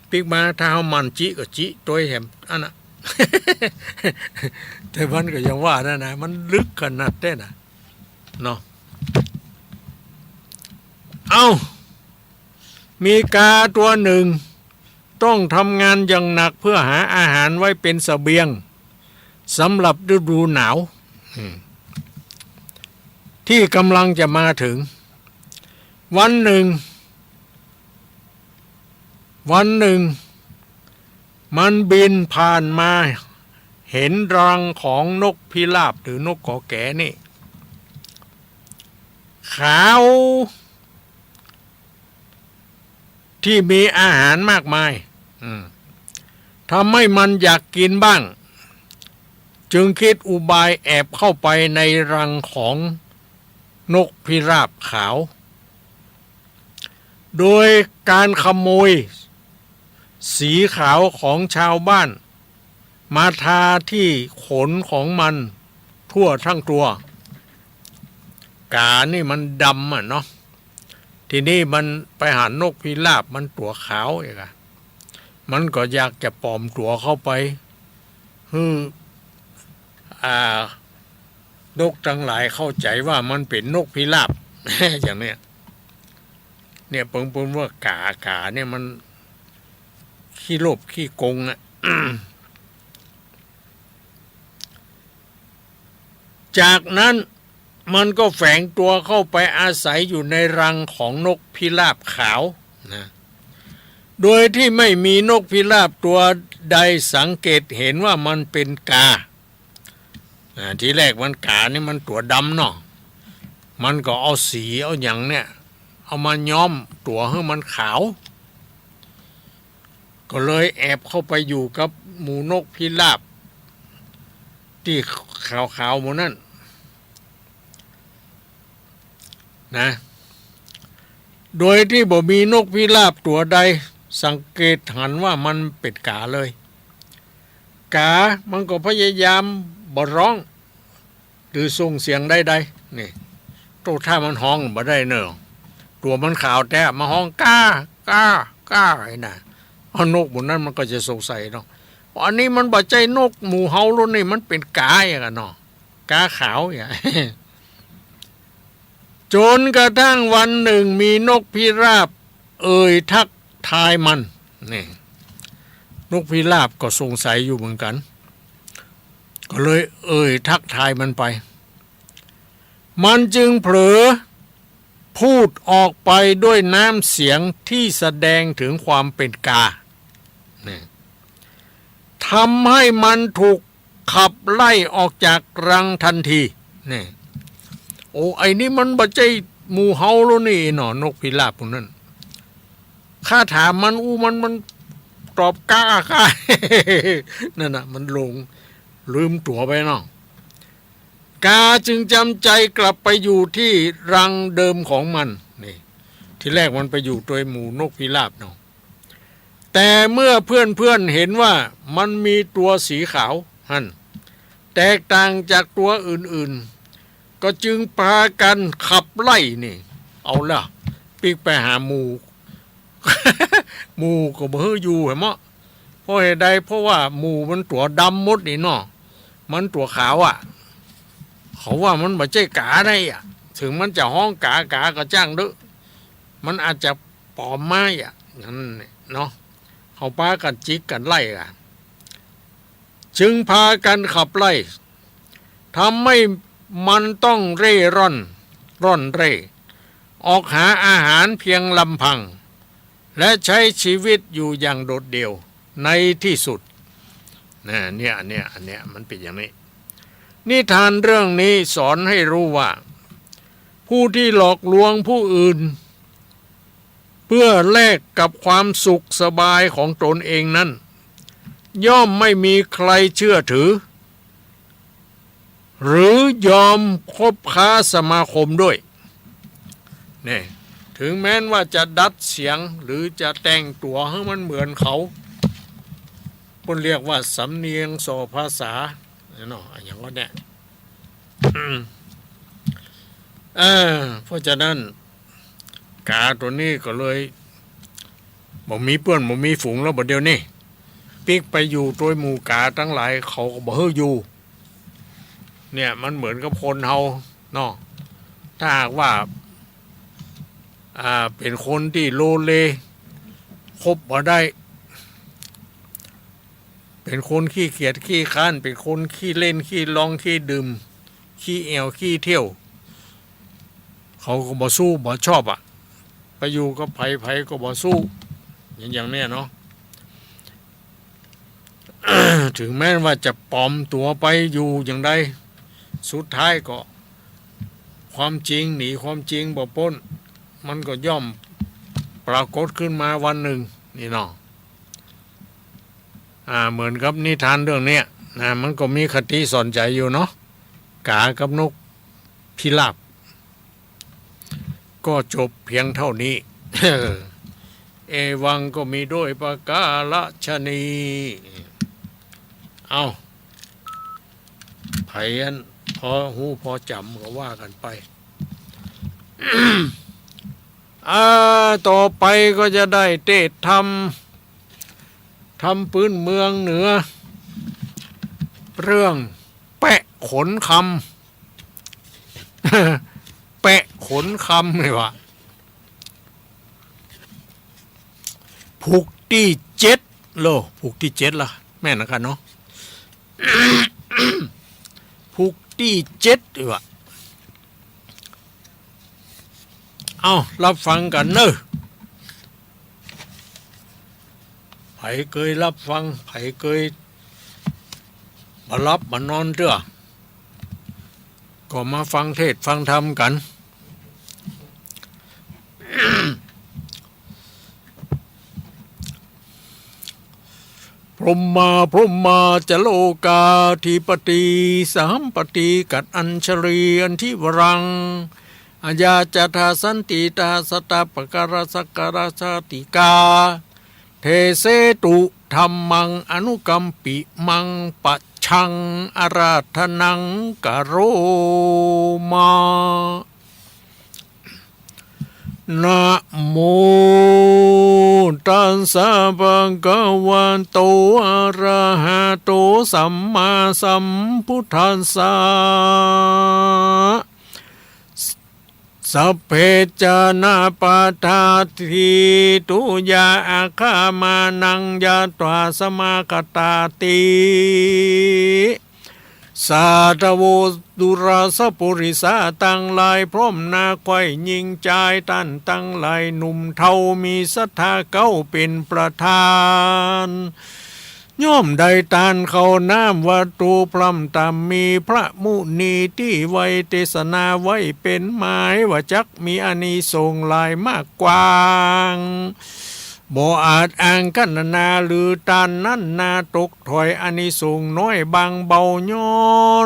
ปิ๊กมา ถ้าเฮาหมั่นจิก็จิตวยแหมอันน่ะ แต่มันก็ยังว่านั่นนะ มันลึกขนาดแต๊น่ะ เนาะ เอ้า มีกาตัวหนึ่ง ต้องทำงานอย่างหนักเพื่อหาอาหารไว้เป็นเสบียงสำหรับฤดูหนาว อืม ที่กำลังจะมาถึง วันหนึ่ง วันหนึ่ง มันบินผ่านมา เห็นรังของนกพิราบหรือนกขอแก๋นี่ ขาว ที่มีอาหารมากมาย อืม ทำให้มันอยากกินบ้าง จึงคิดอุบายแอบเข้าไปในรังของนกพิราบขาว โดยการขโมยสีขาวของชาวบ้าน มาทาที่ขนของมันทั่วทั้งตัว กานี่มันดำอะเนาะ ทีนี้มันไปหันนกพิราบมันตั๋วขาวอีกอะ มันก็อยากจะปลอมตั๋วเข้าไป หื้อ อ่า นกตังหลายเข้าใจ๋ว่ามันเป๋นนกพิราบ อย่างเนี้ย เนี่ย เปิ้น เปิ้นว่ากา กาเนี่ยมันขี้โลภขี้โกงอะ จากนั้นมันก็แฝงตัวเข้าไปอาศัยอยู่ในรังของนกพิราบขาวนะ โดยที่ไม่มีนกพิราบตัวใดสังเกตเห็นว่ามันเป๋นกา อ่า ทีแรกมันกานี่มันตั๋วดำเนาะ มันก็เอาสีเอาหยังเนี่ย เอามาย้อมตั๋วหื้อมันขาว ก็เลยแอบเข้าไปอยู่กับหมู่นกพิราบตี้ขาวๆ หมู่นั้นนะ โดยที่บ่มีนกพิราบตั๋วใดสังเกตหันว่ามันเป๋นกาเลย กามันก็พยายามบ่ฮ้อง หรือส่งเสียงใดๆ นี่ โต้ ถ้ามันฮ้องบ่ได้เน่อ ตั๋วมันขาวแต๊ มาฮ้องก้า ก้า ก้า ไอ้น่ะ เอานกหมู่นั้นมันก็จะสงสัยเนาะ อันนี้มันบ่ใจ้นกหมู่เฮาแล้วนี่ มันเป๋นกาอย่างนั้นเนาะ กาขาวอย่าง จนกระทั่งวันหนึ่งมีนกพิราบเอ่ยทักทายมัน นี่ นกพิราบก็สงสัยอยู่เหมือนกัน ก็เลยเอ่ยทักทายมันไป มันจึงเผลอพูดออกไปด้วยน้ำเสียงที่แสดงถึงความเป๋นกา นี่ ทำให้มันถูกขับไล่ออกจากรังทันที นี่ โอ้ ไอ้นี่มันบ่ใจ้หมู่เฮาแล้วนี่เนาะ นกพิราบพวกนั้น ข้าถามมัน อู้ มัน มันตอบก้า ก้า นั่นน่ะ มันหลง ลืมตั๋วไปเนาะ กาจึงจำใจกลับไปอยู่ที่รังเดิมของมัน นี่ ทีแรกมันไปอยู่ตวยหมู่นกพิราบเนาะ แต่เมื่อเพื่อนๆ เห็นว่ามันมีตั๋วสีขาวหั้น แตกต่างจากตั๋วอื่นๆ ก็จึงปากั๋นขับไล่ นี่ เอาละ ปิ๊กไปหาหมู่ หมู่ก็บ่หื้ออยู่แหมเนาะ เพราะเหตุใด เพราะว่าหมู่มันตั๋วดำหมดนี่เนาะ มันตั๋วขาวอะ เขาว่ามันบ่ใจ้กาได้อะ เถิงมันจะฮ้องกา กาก็จ้างเต๊อะ มันอาจจะปลอมมาอะ นั่นแหละเนาะ เขาปากั๋นจิกกั๋นไล่อะ จึงปากั๋นขับไล่ ทำให้มันต้องเร่ร่อน ร่อนเร่ ออกหาอาหารเพียงลำพัง และใช้ชีวิตอยู่อย่างโดดเดี่ยวในที่สุด นะ เนี่ย เนี่ย อันเนี้ยมันเป๋นอย่างนี้ นิทานเรื่องนี้สอนให้รู้ว่า ผู้ที่หลอกลวงผู้อื่น เพื่อแลกกับความสุขสบายของตนเองนั้น ย่อมไม่มีใครเชื่อถือ หรือยอมคบค้าสมาคมด้วย เนี่ย ถึงแม้นว่าจะดัดเสียง หรือจะแต่งตั๋วหื้อมันเหมือนเขา เปิ้นเรียกว่าสำเนียงส่อภาษา เนาะ อะหยังวะเนี่ย เออ เพราะฉะนั้น ก๋าตั๋วนี้ก็เลย บ่มีเปื้อน บ่มีฝูงแล้ว บ่าเดี่ยวนี้ ปิ๊กไปอยู่ตวยหมู่ก๋าตังหลาย เขาก็บ่หื้ออยู่ เนี่ย มันเหมือนกับคนเฮาเนาะ ถ้าหากว่า อ่า เป๋นคนตี้โลเล คบบ่ได้ เป๋นคนขี้เกียจขี้คร้าน เป๋นคนขี้เล่นขี้ลองขี้ดื่ม ขี้แอ่วขี้เที่ยว เขาก็บ่สู้บ่ชอบอะ ไปอยู่กับใผ ใผก็บ่สู้ อย่าง อย่างเนี้ยเนาะ ถึงแม้นว่าจะปลอมตั๋วไปอยู่อย่างใด สุดท้ายก็ ความจริงหนีความจริงบ่ป๊น มันก็ย่อมปรากฏขึ้นมาวันนึ่ง นี่เนาะ อ่า เหมือนกับนิทานเรื่องเนี้ยนะ มันก็มีคติสอนใจ๋อยู่เนาะ ก๋ากับนกพิราบ ก็จบเพียงเท่านี้ เอวังก็มีด้วยประการฉะนี้ เอ้า ใผอันพอฮู้พอจ๋ำก็ว่ากั๋นไป อ่า ต่อไปก็จะได้เตศน์ธรรม ธรรมปื้นเมืองเหนือ เรื่องแปะขนคำ แปะขนคำนี่วะ ผูกตี้เจ็ดโล ผูกตี้เจ็ดละ แม่นนะกั๋นเนาะ ผูกตี้เจ็ดอีกวะ เอ้า ฮับฟังกั๋นเน่อ ใผเกยฮับฟัง ใผเกยบ่หลับบ่นอนเตื้อ ก็มาฟังเทศน์ฟังธรรมกั๋น พรหมา พรหมาจะโลกาธิปติ สัมปติกัตอัญชลี อันธิวรัง อาญาจาทาสันติตา สตาปการะสักการะสาติกา เทเสตุธัมมัง อนุกัมปิมัง ปัจฉังอาราธนังกะโรมา นะโมตัสสะ ภะคะวะโต อะระหะโต สัมมาสัมพุทธัสสะ สัพเพ จานะ ปะทา ที ตุ ยะ อะฆามานัง ญาตวา สมาคาตาติ สาธะโว ดูราสะปุริสะตังหลาย พร้อมหน้าใค่ยิ่งจาย ต้านตังหลายหนุ่มเฒ่า มีศรัทธาเก๊าเป๋นประธาน ย่อมได้ตานข้าวน้ำวัตถุพร่ำต๋ามมี พระมุนีตี้ไว้เตสนาไว้เป๋นหมาย ว่าจักมีอานิสงส์หลายมากกว้าง บ่อาจอ้างกัณณา หรือตานนั้นนา ตกถ้อยอานิสงส์น้อยบางเบา ย้อ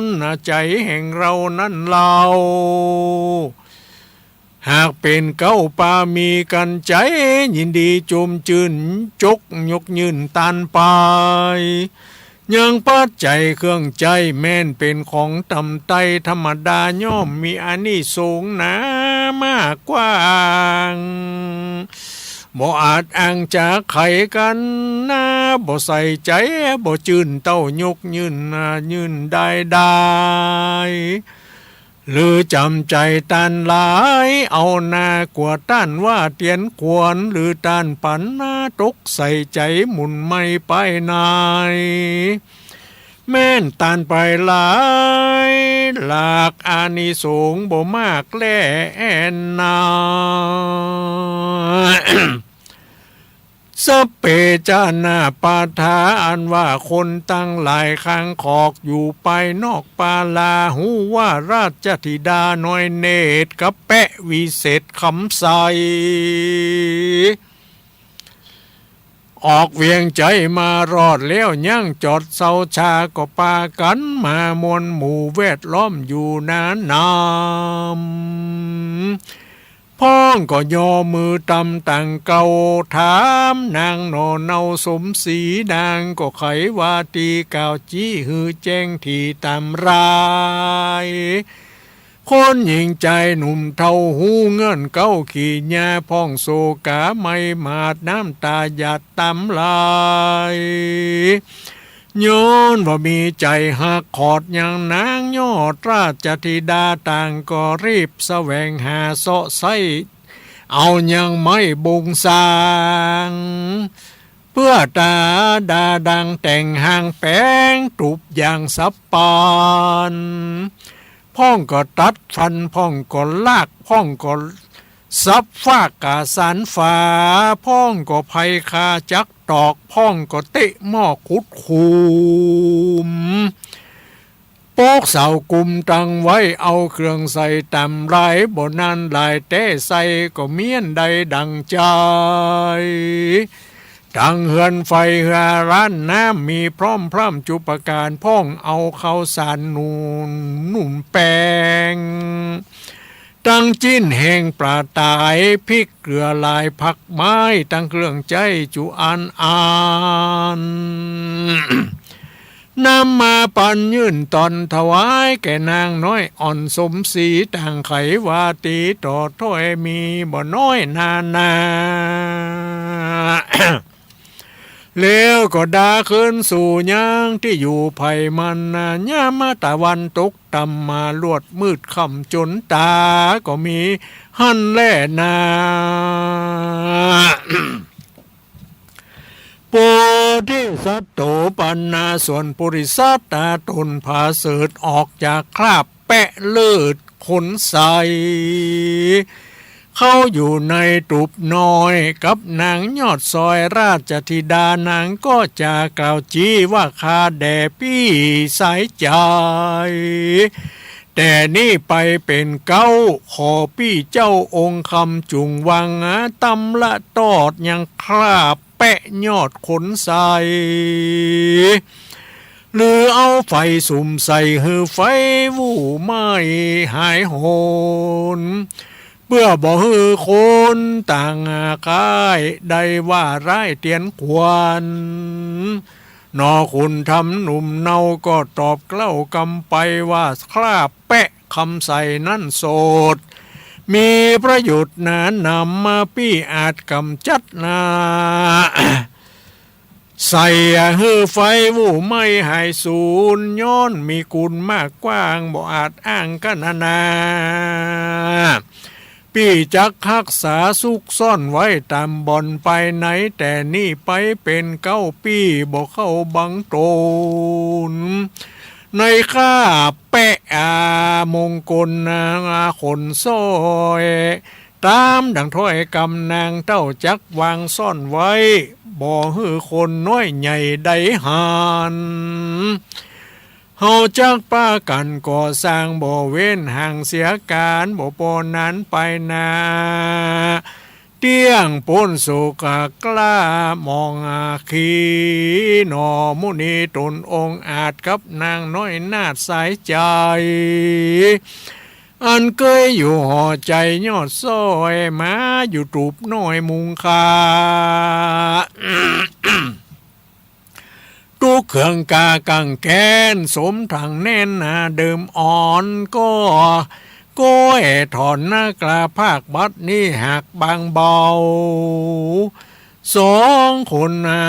นใจ๋แห่งเฮานั้นเล่า หากเป๋นเก๊าปามีกั๋น ใจ๋ยินดีจุมจื้น จกยกยื่นตานไป ยังปัจจัยเครื่องใจ๊ แม้นเป๋นของต่ำต้อยธรรมดา ย่อมมีอานิสงส์หนามากกว้าง บ่อาจอ้างจ๋าไขกัณณา บ่ใส่ใจ๋ บ่จื้นเต้ายกยื่น อ่า ยื่นได้ได้ หรือจ๋ำใจ๋ตานหลาย เอาหน้ากว่าต้านว่าเตียนขวัญ หรือต้านปั๋นหน้าตกใส่ใจ๋หมุนไหม้ไปใน แม้นต้านไปหลายหลาก อานิสงส์บ่มากแลนา สัพเพจานาปาทา อันว่าคนตังหลายข้างขอกอยู่ภายนอกปาลา ฮู้ว่าราชธิดาน้อยเนตรกับแปะวิเศษคำใส ออกเวียงใจ๋มารอดแล้ว ยังจอดเซาชา ก็ปากั๋นมามวลหมู่แวดล้อมอยู่หนานำ พ่องก็ย่อมือตำตังเก่า ถามนางหน่อเนาสมศรี นางก็ไขว่าตี้ กล่าวจี้หื้อแจ้งตี้ต๋ามราย คนหญิงจายหนุ่มเฒ่า ฮู้เงื่อนเก๊าขี้เยียะ พ่องโศกาไม้หมาด น้ำต๋าหยาดต๋ามไหล ย้อนว่ามีใจ๋ฮักขอดยังนางยอดราชธิดา ต่างก็รีบแสวงหาเซาะไส้ เอายังไม้บงสาง เปื้อต๋าดาดังแต่งหางแป๋ง ตูบอย่างสับปาน พ่องก็ตัดฟัน พ่องก็ลาก พ่องก็สับฟากก๋าสานฝา พ่องก็ไพคาจักตอก พ่องก็เตะหม้อขุดขุม ปกเสากุมตังไว้ เอาเครื่องใส่ต๋ามราย บ่นานหลายแต๊ไส้ก็เมี้ยนได้ดังใจ๋ ตังเฮือนไฟเฮือร้านน้ำ มีพร้อมพร่ำจุประก๋าน พ่องเอาข้าวสารหนุน หนุนแป้ง ตังจิ๊นแห้งปลาต๋าย พริกเกลือหลายผักไม้ ตังเครื่องใจ๊จุอันอัน นำมาปันยื่นต๋อนถวายแก่นางน้อยอ่อนสมศรี ต่างไขว่าตี้ต่อถ้อยมีบ่น้อยนานา แล้วก็ดาคืนสู่ยังตี้อยู่ใผมันนา ยามตะวันตกต่ำมา ลวดมืดค่ำจ๋นต๋า ก็มีหั้นแลนา โพธิสัตว์โตปันนา ส่วนปุริสัตว์ต๋าต๋นผาเสริฐ ออกจากคราบแปะเลิศขนใส เข้าอยู่ในตูบน้อยกับนางยอดซอยราชธิดา นางก็จะกล่าวจี้ว่า ข้าแด่ปี้สายใจ๋ แต่นี้ไปเป๋นเก๊า ขอปี้เจ้าองค์คำจุ่งวางตำละตอดยังคราบแปะยอดขนใส หรือเอาไฟสุมใส่หื้อไฟวู้ไหม้หายโหน เปื้อบ่หื้อคนต่างค่ายได้ว่าร้ายเตียนขวัญ หนอขุนธรรมหนุ่มเนาก็ตอบเกล้ากำไปว่า คราบแปะคำใสนั้นโสด มีประโยชน์หนานำมา ปี้อาจกำจัดนา ใส่หื้อไฟวู้ไหม้หายสูญ ย้อนมีกุณมากกว้าง บ่อาจอ้างกั๋นนานา ปี้จักฮักษาซุกซ่อนไว้ต๋ามบ่อนภายใน แต่นี้ไปเป๋นเก๊าปี้ บ่เข้าบังต๋น ในคราบแปะอามงคลนาขนซ้อย ต๋ามดังถ้อยกำนางเต้าจักวางซ่อนไว้ บ่หื้อคนน้อยใหญ่ได้หัน เฮาจักปากั๋นก่อสร้าง บ่เว้นห่างเสียก๋าน บ่ปอนานไปนา เตี้ยงป๊นโศกกล้า มองขีหน่อมุนีต๋นองอาจ กับนางน้อยนาฏสายใจ๋ อันเกยอยู่หอใจ๋ยอดซ้อย มาอยู่ตูบน้อยมุงคา ตุ๊กเครื่องกากังแก้น สมถังแน่นหนาเดิมอ่อน ก็ ก็แอ่ถอนนากล้าภาค บัดนี้หากบางเบา สองคนนา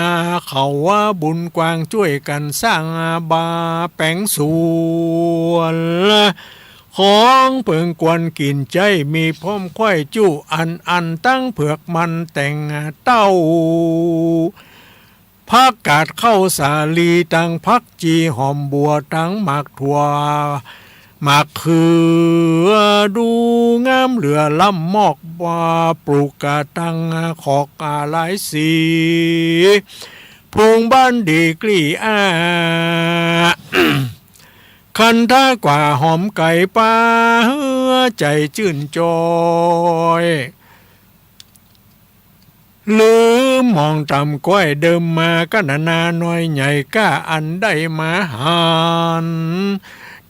เขาว่าบุญกว้าง จ้วยกั๋นสร้างบาแป๋งสวน ของเปิงควรกิ๋นใจ๊ มีพร้อมไขว้จุอันอัน ตังเผือกมันแตงเต้า ผักกาด ข้าวสาลี ตังผักจี่ หอมบัว ตังหมากถั่ว หมากเขือ ดูงามเหลือล้ำ มอกว่าปลูกกะตังขอกกะหลายสี พุงบ้านดีกลี้อ้า คันถ้ากว่าหอมไก๋ปา หัวใจ๋จื้นจอย ลืมมองต๋ามก้อย เดิมมากั๋นนานา น้อยใหญ่ก้าอันได้มาหัน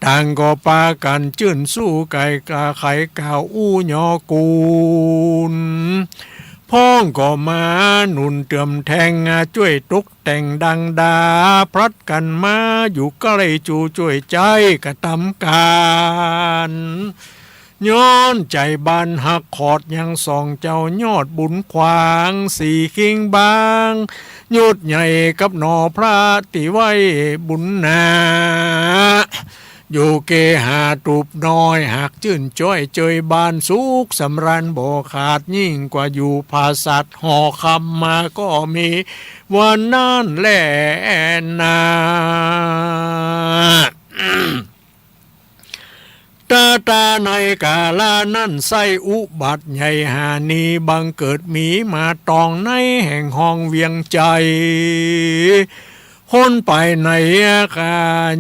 ต่างก็ปากั๋นจื้นสู้ ไก๋กาไขกล่าวอู้ยอกูล พ้องก็มาหนุนเติมแทง จ้วยตกแต่งดังดา พลัดกั๋นมาอยู่ใก้ จู้จ้วยใจ๊กระตำก๋าน ย้อนใจ๋บานฮัก ขอดยังสองเจ้ายอดบุญขวาง สีคิงบาง ยศใหญ่กับหนอพระตี้ไว้บุญหนา อยู่เกหาตูบน้อย หากจื้นจ้อยเจยบาน สุขสำราญบ่ขาด ยิ่งกว่าอยู่ผาสัตว์หอคำ มาก็มีวันนั้นแลนา ตาตาในกาละนั้นไส้ อุบัติใหญ่หานี บังเกิดมีมาตอง ในแห่งฮองเวียงใจ๋ คนไปในกา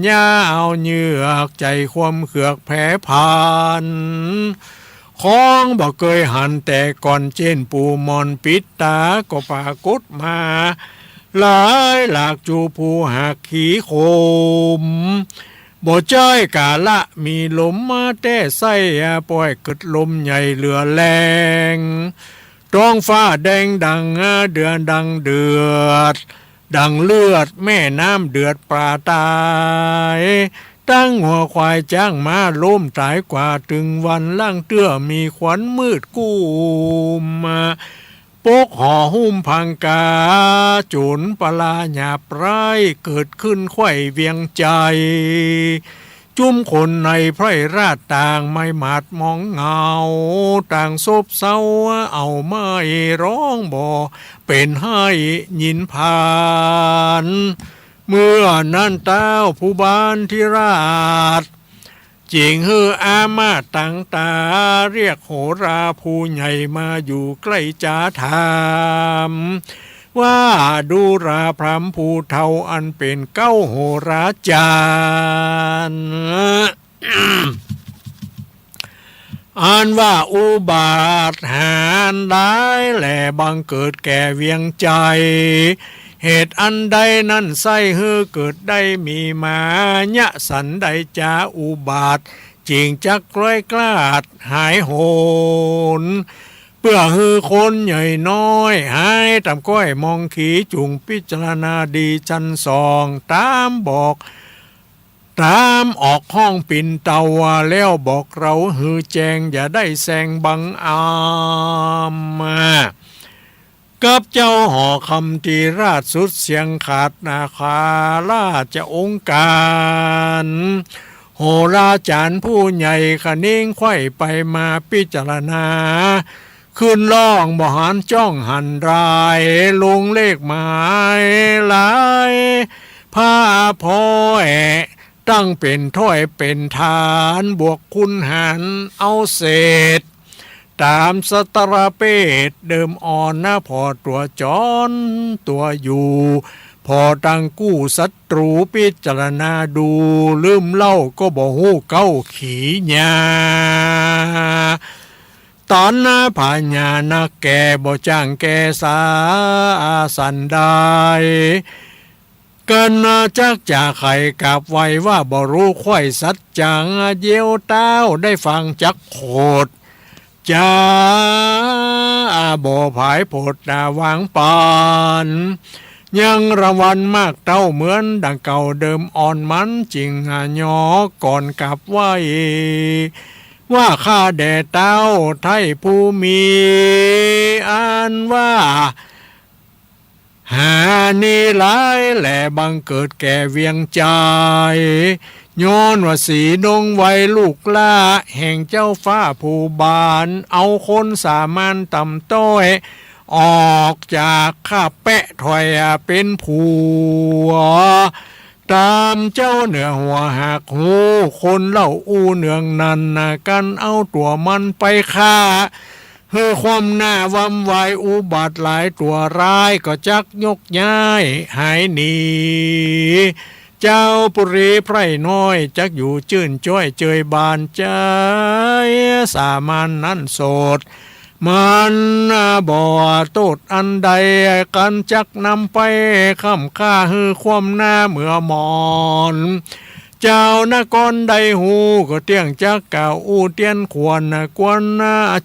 ย่าเอาเหยือก ใจ๋ความเขือกแผลผัน ของบ่เกยหันแต่ก่อน เจ้นปู่หมอนปิดต๋า ก็ปรากฏมา หลายหลาก จูผู้หักขีขม บ่ใจ้กาละมีลมมาแต๊ไส้ ป่อยเกิดลมใหญ่เหลือแฮง ท้องฟ้าแดงดังเดือด ดังเดือด ดังเลือด แม่น้ำเดือดปลาต๋าย ตังงัวควายจ๊างม้า ล้มต๋ายกว่าตึงวัน ล่างเตื้อมีควันมืดกุ้ม ปกหอหุ้มพังกา โจ๋รปลาหยาบร้าย เกิดขึ้นใคว่เวียงใจ๋ จุมคนในไพร่ราชต่าง ไม้หมาดมองเหงา ต่างซบเซาเอาไม้ ฮ้องบ่เป๋นไห้ยินผาน เมื่อนั้นเต๊าผู้บานทิราช เจ๋งหื้ออามาตย์ตังต๋า เรียกโหราผู้ใหญ่มาอยู่ใก้จาถาม ว่าดูราพราหมณ์ผู้เฒ่า อันเป๋นเก๊าโหราจ๋ารย์ อันว่าอุบัติหาอันใดแล บังเกิดแก่เวียงใจ๋ เหตุอันใดนั้นไส้หื้อเกิดได้มีมา ยะสันใดจาอุบัติ จึงจักคล้อยคลาดหายโหน เปื้อหื้อคนใหญ่น้อย หายต๋ามก้อยมองขี จุ่งพิจารณาดีชันส่อง ต๋ามบอก ต๋ามออกฮ้องปิ่นเต๋า แล้วบอกเล่าหื้อแจ้ง อย่าได้แซงบังอำ กับเจ้าหอคำทิราชสุดเสียงขาดนาคาราชองค์การ โหราจ๋ารย์ผู้ใหญ่คะเน้งใคว่ไปมาพิจารณา ขึ้นร้องบ่หันจ้องหันราย ลงเลขหมายหลาย พาพ้อย ตั้งเป๋นถ้อยเป๋นฐาน บวกคูณหารเอาเศษ ต๋ามสตรเปศเดิมอ่อนนะ ผ่อตั๋วจรตั๋วอยู่ ผ่อตังกู้ศัตรู พิจารณาดู ลืมเล่าก็บ่ฮู้เก๊าขีญา ต๋อนนาผญานักแก่ บ่จ้างแก่สาสันใด กั๋นนาจักจะไขกราบไหว้ ว่าบ่ฮู้ใคว่สัจจัง เยียวเต๊าได้ฟังจักโขด จาบ่ผายโผดหน้าวางปัน ยังรางวัลมากเต้าเหมือนดังเก่า เดิมอ่อนมันจึงยอก่อนกราบไหว้ ว่าข้าแด่เต๊าไทยผู้มี อันว่า หานี้หลายแล บังเกิดแก่เวียงใจ๋ ย้อนว่าสีนงไวลูกหล้า แห่งเจ้าฟ้าผู้บาน เอาคนสามัญต่ำต้อย ออกจากข้าแป๊ะถอยเป๋นผัว ต๋ามเจ้าเหนือหัวหากฮู้ คนเล่าอู้เนืองนั้น กั๋นเอาตั๋วมันไปฆ่า หื้อคว่ำหน้าว้ำวาย อุบัติหลายตั๋วร้าย ก็จักยกย้ายหายหนี เจ้าปุรีไพร่น้อย จักอยู่จื้นจ้อยเจยบานใจ๋ สามัญนั้นโสด มันบ่โต้ษอันใด กั๋นจักนำไปค้ำค่า หื้อคว่ำหน้าเมือหมอน เจ้านครได้ฮู้ ก็เตี้ยงจักกล่าวอู้เตี้ยนขวัญ กวน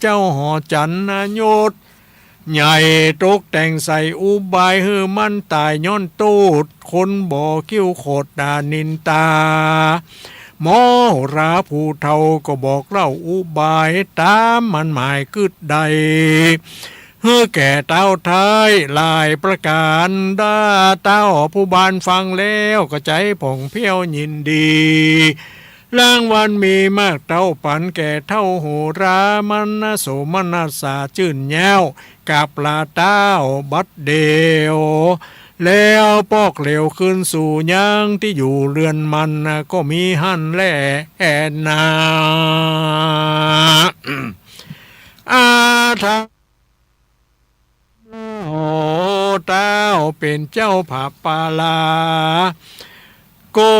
เจ้าหอจันทร์ยศ ใหญ่ตกแต่งใส่อุบาย หื้อมันต๋ายย้อนโต้ษ คนบ่คิ้วโขดต๋านินตา หมอโหราผู้เฒ่าก็บอกเล่าอุบาย ต๋ามมันหมายกึ๊ดได้ หื้อแก่เต้าไท้หลายประก๋าน ถ้าเต้าผู้บานฟังแล้ว ก็ใจ๋ผ่องเพี้ยวยินดี รางวัลมีมากเต้าปั๋นแก่เต้าโหรา มันโสมนัสสาจื้นเย้า กราบลาเต้าบัดเดี่ยว แล้วปอกเหลวคืนสู่ยังตี้อยู่เฮือนมัน ก็มีหั้นแลนา อาทา โอ้ เต้าเป๋นเจ้าผาปาลา ก็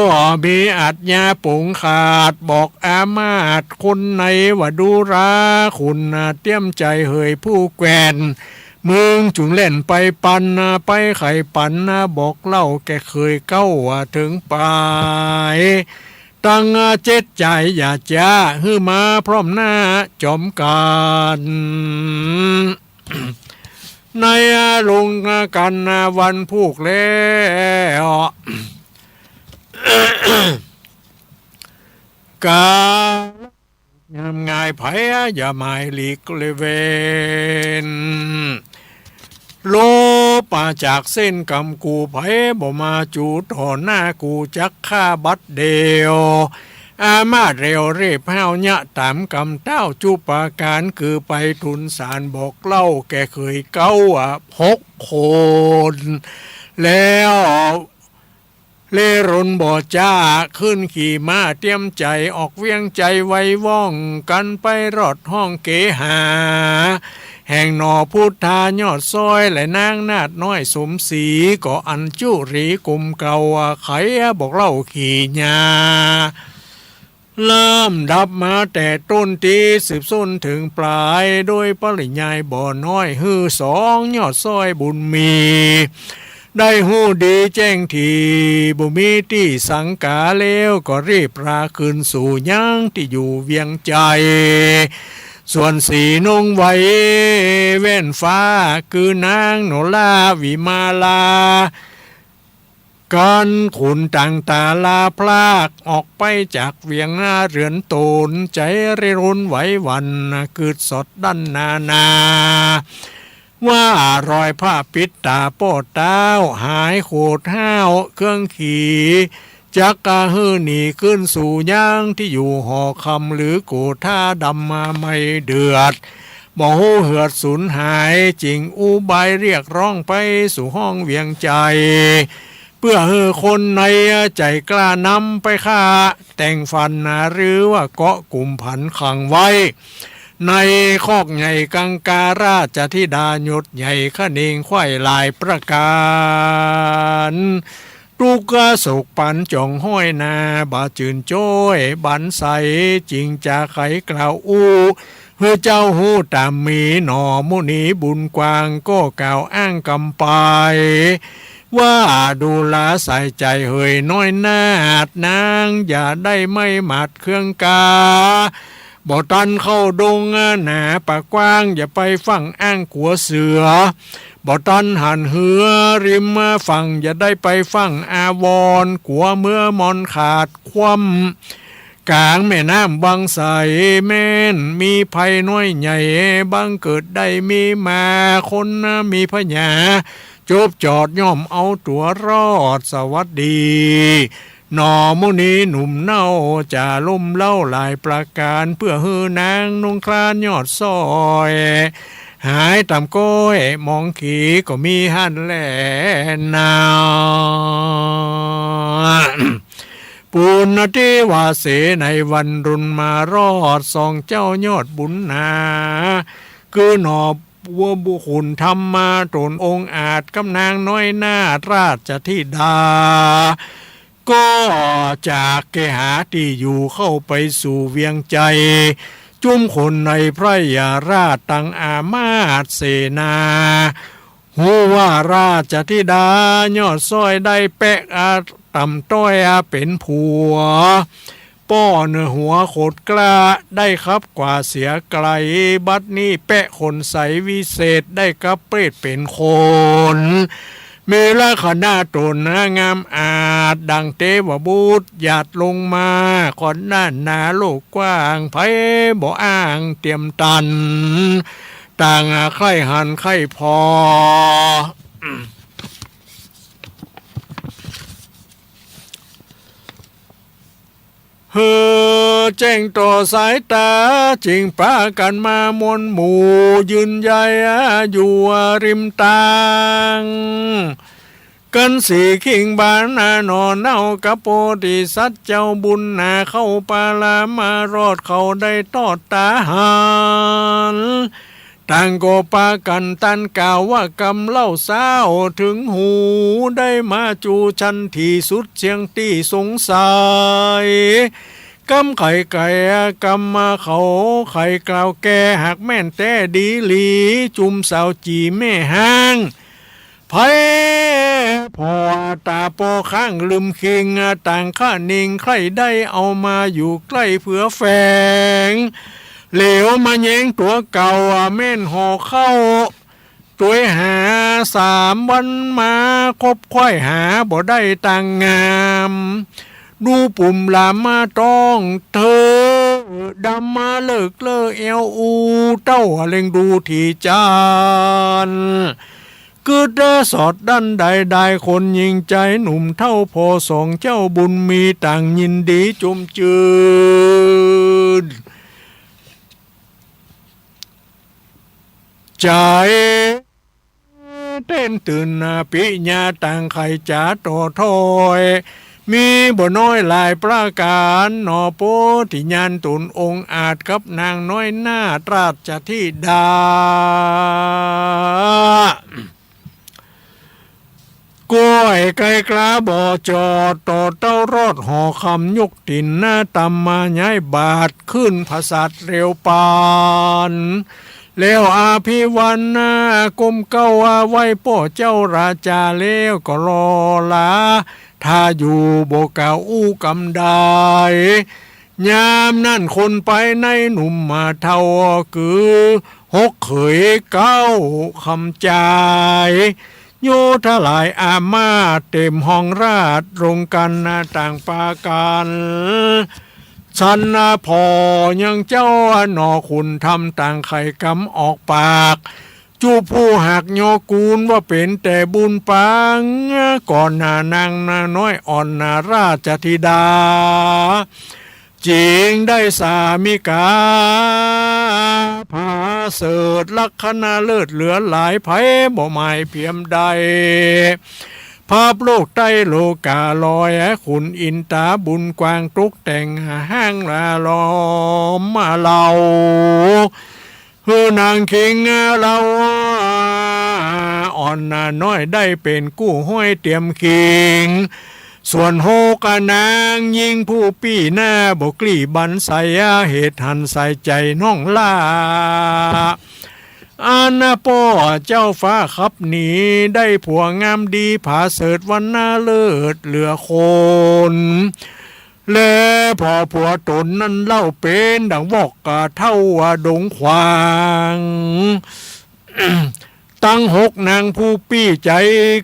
มีอาชญาปงขาด บอกอามาตย์คนในว่า ดูราขุนเตี้ยมใจ๋เหยผู้แควน มึงจุ่งแล่นไปปัน ไปไขปัน บอกเล่าแก่เขยเก๊าว่าเถิงไป ตังเจ็ดใจ๋อย่าจ๊า หื้อมาพร้อมหน้าจอมกั๋น ในโรงกั๋นวันพูกแล้ว กา ยามง่ายไผอย่าหมายหลีกเว้น ลบจากเส้นกรรมกู ไผบ่มาจูต่อหน้ากู จักฆ่าบัดเดี่ยว อามาตย์เร็วเรบห้าวเยียะต๋ามกำเต้าจุปาก๋าน คือไปทูลสารบอกเล่าแก่เขยเก๊าหกคน แล้วเลรนบ่จ๊า ขึ้นขี่ม้าเตี้ยมใจ๋ ออกเวียงใจ๋ไวว่อง กั๋นไปรอดห้องเกหา แห่งหน่อพุทธายอดซ้อย และนางนาฏน้อยสมศรี ก็อัญจุรีกลมเกล้า ไขบอกเล่าขี่ยา ลำดับมาแต่ต้นตี้สืบส้นเถิงปลาย โดยปริยายบ่น้อย หื้อสองยอดซ้อยบุญมี ได้ฮู้ดีแจ้งถี่ บ่มีตี้สังก๋าแล้ว ก็รีบราคืนสู่ยังตี้อยู่เวียงใจ๋ ส่วนสีนุ่งไหวแว่นฟ้า คือนางโนราวิมาลา กั๋นขุนต่างต๋าลาพราก ออกไปจากเวียงนาเฮือนต๋น ใจ๋เร่ร่นไหวหวั่น กึ๊ดสอดดั้นนานา ว่ารอยผ้าปิดต๋าป้อเต้า หายโขดห้าวเครื่องขี่ จักกะหื้อหนีขึ้นสู่ยังตี้อยู่หอคำ หรือโกธาดำมาไม่เดือด บ่ฮู้เหือดสูญหาย จึงอุบายเรียกร้องไปสู่ห้องเวียงใจ๋ เปื้อหื้อคนในใจ๋กล้านำไปฆ่า แต่งฝันหรือว่าเกาะกุมผันขังไว้ ในคอกใหญ่กังการาชธิดายศใหญ่คะเนงไขว้หลายประก๋าน ตุ๊กข์โศกปันจ่องห้อยหน้า บ่จื้นจ้อยบันใส จึงจาไขกล่าวอู้ หื้อเจ้าฮู้ต๋ามมี หน่อมุนีบุญกว้าง ก็กล่าวอ้างกำไป ว่าดูราใส่ใจ๋เหยน้อยนาฏ นางอย่าได้ไม่หมาดเครื่องกา บ่ตันเข้าดงหนาป่ากว้าง อย่าไปฟั่งอ้างกั๋วเสือ บ่ตันหันเฮือริมฝั่ง อย่าได้ไปฟั่งอาวรณ์ กั๋วเมือมอนขาดคว่ำ ก๋างแม่น้ำวังใส แม่นมีภัยน้อยใหญ่ บังเกิดได้มีมา คนมีพยา จบจอดย่อมเอาตั๋วรอด สวัสดี หน่อมุนีหนุ่มเน่า จะล้มเล้าหลายประก๋าน เปื้อหื้อนางนุ่งคลานยอดซ้อย หายต่ำก้อยหมองขีก็มีหั้นแลนา ปุณณเทวาเสในวันรุ่นมารอดสองเจ้ายอดบุญหนา คือหน่อวัวบุขุนธรรมาต๋นองอาจกับนางน้อยนาฏราชธิดา ก็จากเกหาตี้อยู่เข้าไปสู่เวียงไชย จุมคนในพระยาราชตังอามาตย์เสนา ฮู้ว่าราชธิดายอดซ้อยได้แปะอาต่ำต้อยอาเป๋นผัว ป้อเนื้อหัวขดกล้าได้ขับกว่าเสียไกล บัดนี้แปะขนใสวิเศษได้กับเปรตเป๋นคน มีลักษณะต๋นงามอาจดังเตวบุตรหยาดลงมา ขอนหน้าหนาโลกกว้าง ใผบ่อ้างเตียมตัน ต่างใค่หันใค่ผ่อ หื้อแจ้งต่อสายต๋า จึงปากั๋นมามวลหมู่ ยืนใยอยู่ริมตาง กั๋นสี่คิงบานหน่อเนากับโพธิสัตว์เจ้าบุญหนา เข้าปารามารอดเขาได้ตอดต๋าหัน ต่างก็ปากั๋นตันกล่าวว่ากำเล่าเศร้า เถิงหูได้มาจูชันถี่สุดเสี้ยงตี้สงสัย กำไขไก่กำมาเขาไขกล่าวแก่ หากแม่นแต๊ดีหลี จุมสาวจี๋แม่ฮ้าง ใผผ่อต๋าปอข้างลืมคิง ต่างคะนิงใค่ได้เอามาอยู่ใก้เผื่อแฝง เหลียวมาแย้งตั๋วเก่า แม่นห่อเข้า ตวยหาสามวันมา คบไขว้หาบ่ได้ตังงาม ดูปุ่มหลามมาต้องเธอ ดำมาเลิกเล่อแอวอู เต้าเล็งดูถี่จาน กึ๊ดสอดดั้นใดได้คนยิงใจ๋หนุ่มเฒ่าผ่อสองเจ้าบุญมีต่างยินดีจุมจื้น ใจ๋เต้นตื่นนาปิญาต่างใค่จ๋าต่อถ้อย มีบ่น้อยหลายประก๋านหนอ โพธิญาณต๋นองอาจกับนางน้อยนาฏราชธิดา ก้อยไกลกล้าบ่จอด ต่อเต้ารอดหอคำยกตี๋นหน้าตำมาย้ายบาทขึ้นผาสัตว์เร็วปาน แล้วอภิวันหน้าก้มเกล้าไหว้ป้อเจ้าราจาแล้วก็ลอลา ถ้าอยู่บ่กล่าวอู้กำใด ยามนั้นคนไปในหนุ่มมาเฒ่า คือหกเขยเก้าคำจาย โยธาหลายอามาตย์เต็มห้องราชย์ลงกั๋นต่างปากั๋น สันผ่อยังเจ้าหนอขุนธรรมต่างใค่กำออกปาก จุผู้หักยอกูลว่าเป๋นแต่บุญปัง ก่อนหน้านางน้อยอ่อนนาราชธิดา จึงได้สามิกาผาเสริฐลักขณะเลิศเหลือหลาย ใผบ่หมายเผียมได้ ภาพโลกใต้โลกาลอย ขุนอินต๋าบุญกว้างตกแต่งห้างละล้อมมาเล่า หื้อนางคิงเล่าอ่อนน้อยได้เป๋นกู้ห้อยเตียมคิง ส่วนหกนางญิงผู้ปี้หน้าบ่กลี้บันไส เหตุหันสายใจ๋น้องหล้า อันป้อเจ้าฟ้าขับหนี ได้ผัวงามดีผาเสริฐวรรณะเลิศเหลือคน และผ่อผัวต๋นนั้นเล่าเป๋นดังวอกกาเฒ่าดงขวาง ตังหกนางผู้ปี้ใจ๋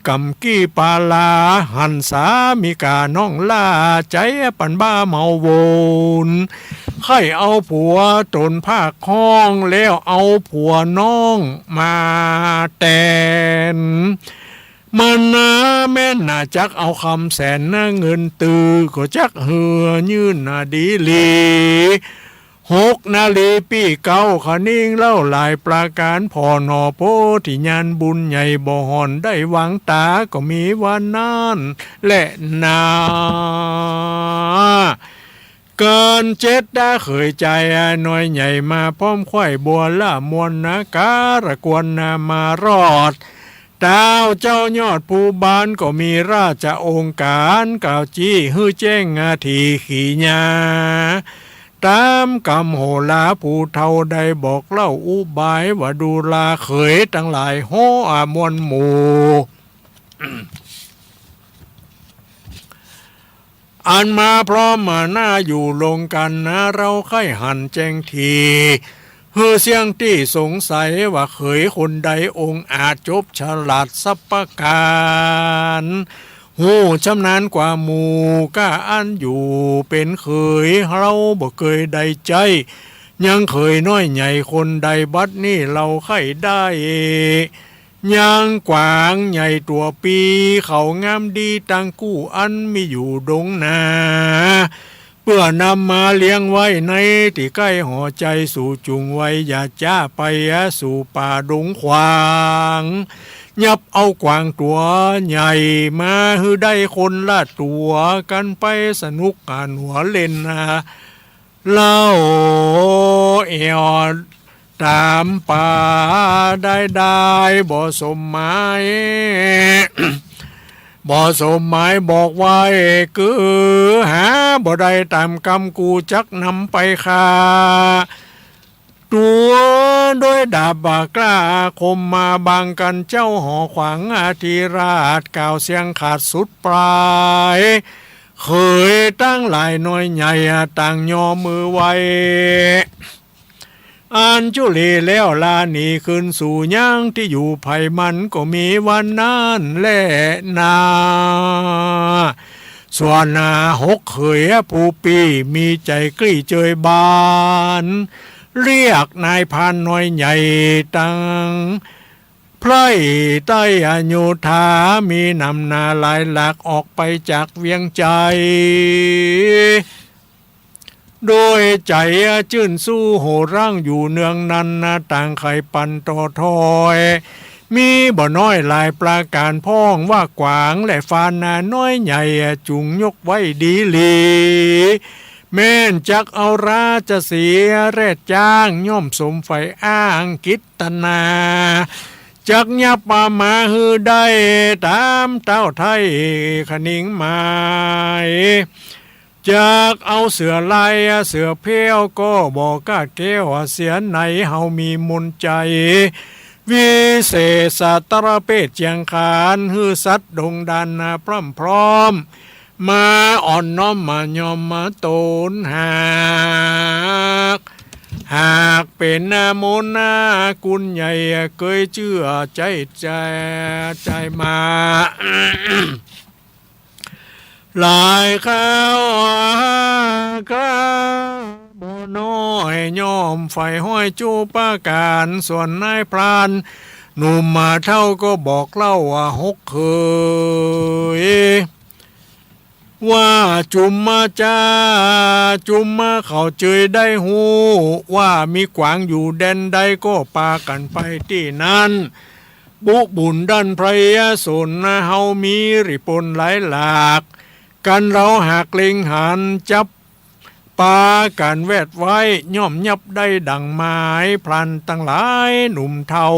ก่ำกี้ปาลา หันสามิกาน้องหล้าใจ๋ปันบ้าเมาโวน ใค่เอาผัวต๋นภาคห้อง แล้วเอาผัวน้องมาแตน มันนาแม่นนาจักเอาคำแสนนาเงินตือ ก็จักหื้อยื่นนาดีหลี หกนารีปี้เก๊า คะนิงเล่าหลายประก๋าน ผ่อหน่อโพธิญาณบุญใหญ่ บ่ห่อนได้หวังต๋า ก็มีวันนั้นแหละนา เกินเจ็ดดา เขยจายน้อยใหญ่มา พร้อมใคว่บัวละมวลนา ก๋ารกวนนามารอด ต้าวเจ้ายอดภูบาล ก็มีราชโองก๋าร กล่าวจี้หื้อแจ้งนาทีขีญา ต๋ามกำโหรา ผู้เฒ่าได้บอกเล่าอุบาย ว่าดูราเขยตังหลาย โหอามวลหมู่ อันมาพร้อมมาหน้าอยู่ลงกั๋นนา เฮาใค่หันแจ้งที หื้อเสี้ยงตี้สงสัย ว่าเขยคนใดองอาจจบฉลาดสับประก๋าน ฮู้ชำนาญกว่าหมู่ ก้าอั้นอยู่เป๋นเขย เฮาบ่เกยได้ใจ๊ ยังเขยน้อยใหญ่คนใด บัดนี้เฮาใค่ได้ ยังกวางใหญ่ตั๋วปี เขางามดีตังกู้ อันมีอยู่ดงนา เปื้อนำมาเลี้ยงไว้ในตี้ใก้หอใจ๋ สูจุ่งไว้อย่าจ๊าไปสู่ป่าดงขวาง ยับเอากวางตั๋วใหญ่มา หื้อได้คนละตั๋ว กั๋นไปสนุกหนัวเล่นนา เล่าแอ่วต๋ามป่าได้ได้ บ่สมหมาย บ่สมหมายบอกไว้ กือหาบ่ได้ต๋ามกำ กูจักนำไปฆ่าตั๋ว โดยดาบบ่ากล้าอาคมมา บางกั๋นเจ้าหอขวางอธิราช กล่าวเสียงขาดสุดปลาย เขยตังหลายน้อยใหญ่ต่างย่อมือไหว้ อัญจุลีแล้วลาหนีคืนสู่ยังตี้อยู่ใผมัน ก็มีวันนั้นแลนา ส่วนหกเขยผู้ปี้มีใจ๋กลี้เจยบาน เรียกนายพรานน้อยใหญ่ตัง ไพร่ใต้อโยธา มีนำหน้าหลายหลาก ออกไปจากเวียงใจ๋ โดยใจ๋จื้นสู้โห่ร้างอยู่เนืองนั้นนา ต่างใค่ปันต่อถอย มีบ่น้อยหลายประก๋านพ่อง ว่ากวางและฟานนาน้อยใหญ่จุ่งยกไว้ดีหลี แม่นจักเอาราชสีห์แรดจ๊าง ย่อมสมใฝ่อ้างกิตตนา จักยับเอามาหื้อได้ต๋ามเต้าไท้คะนิงหมาย จักเอาเสือลายเสือแผ้วก็บ่กล้าแก้วเสียไหน เฮามีมนต์ใจ๋ วิเศษสัตว์ตระเปศเจียงคาน หื้อสัตว์ดงดันพร่ำพร้อม มาอ่อนน้อมมายอมมาต๋นหาก หากเป๋นมนต์นากุลใหญ่ เกยเจื้อใจ๋ ใจ๋ ใจ๋มา หลายคราว คราบ่น้อยย่อมใฝ่ฮ้อยจุประก๋าน ส่วนนายพรานหนุ่มมาเฒ่าก็บอกเล่าว่าหกเขย ว่าจุมมาจ้า จุมมาเขาเจยได้ฮู้ ว่ามีกวางอยู่แดนใดก็ปากั๋นไปตี้นั้น บุบุญด้านไพรยสนเฮามีริปนหลายหลาก กั๋นเฮาหากเล็งหันจับ ปากั๋นแวดไว้ ย่อมยับได้ดั่งหมาย พรานตังหลายหนุ่มเฒ่า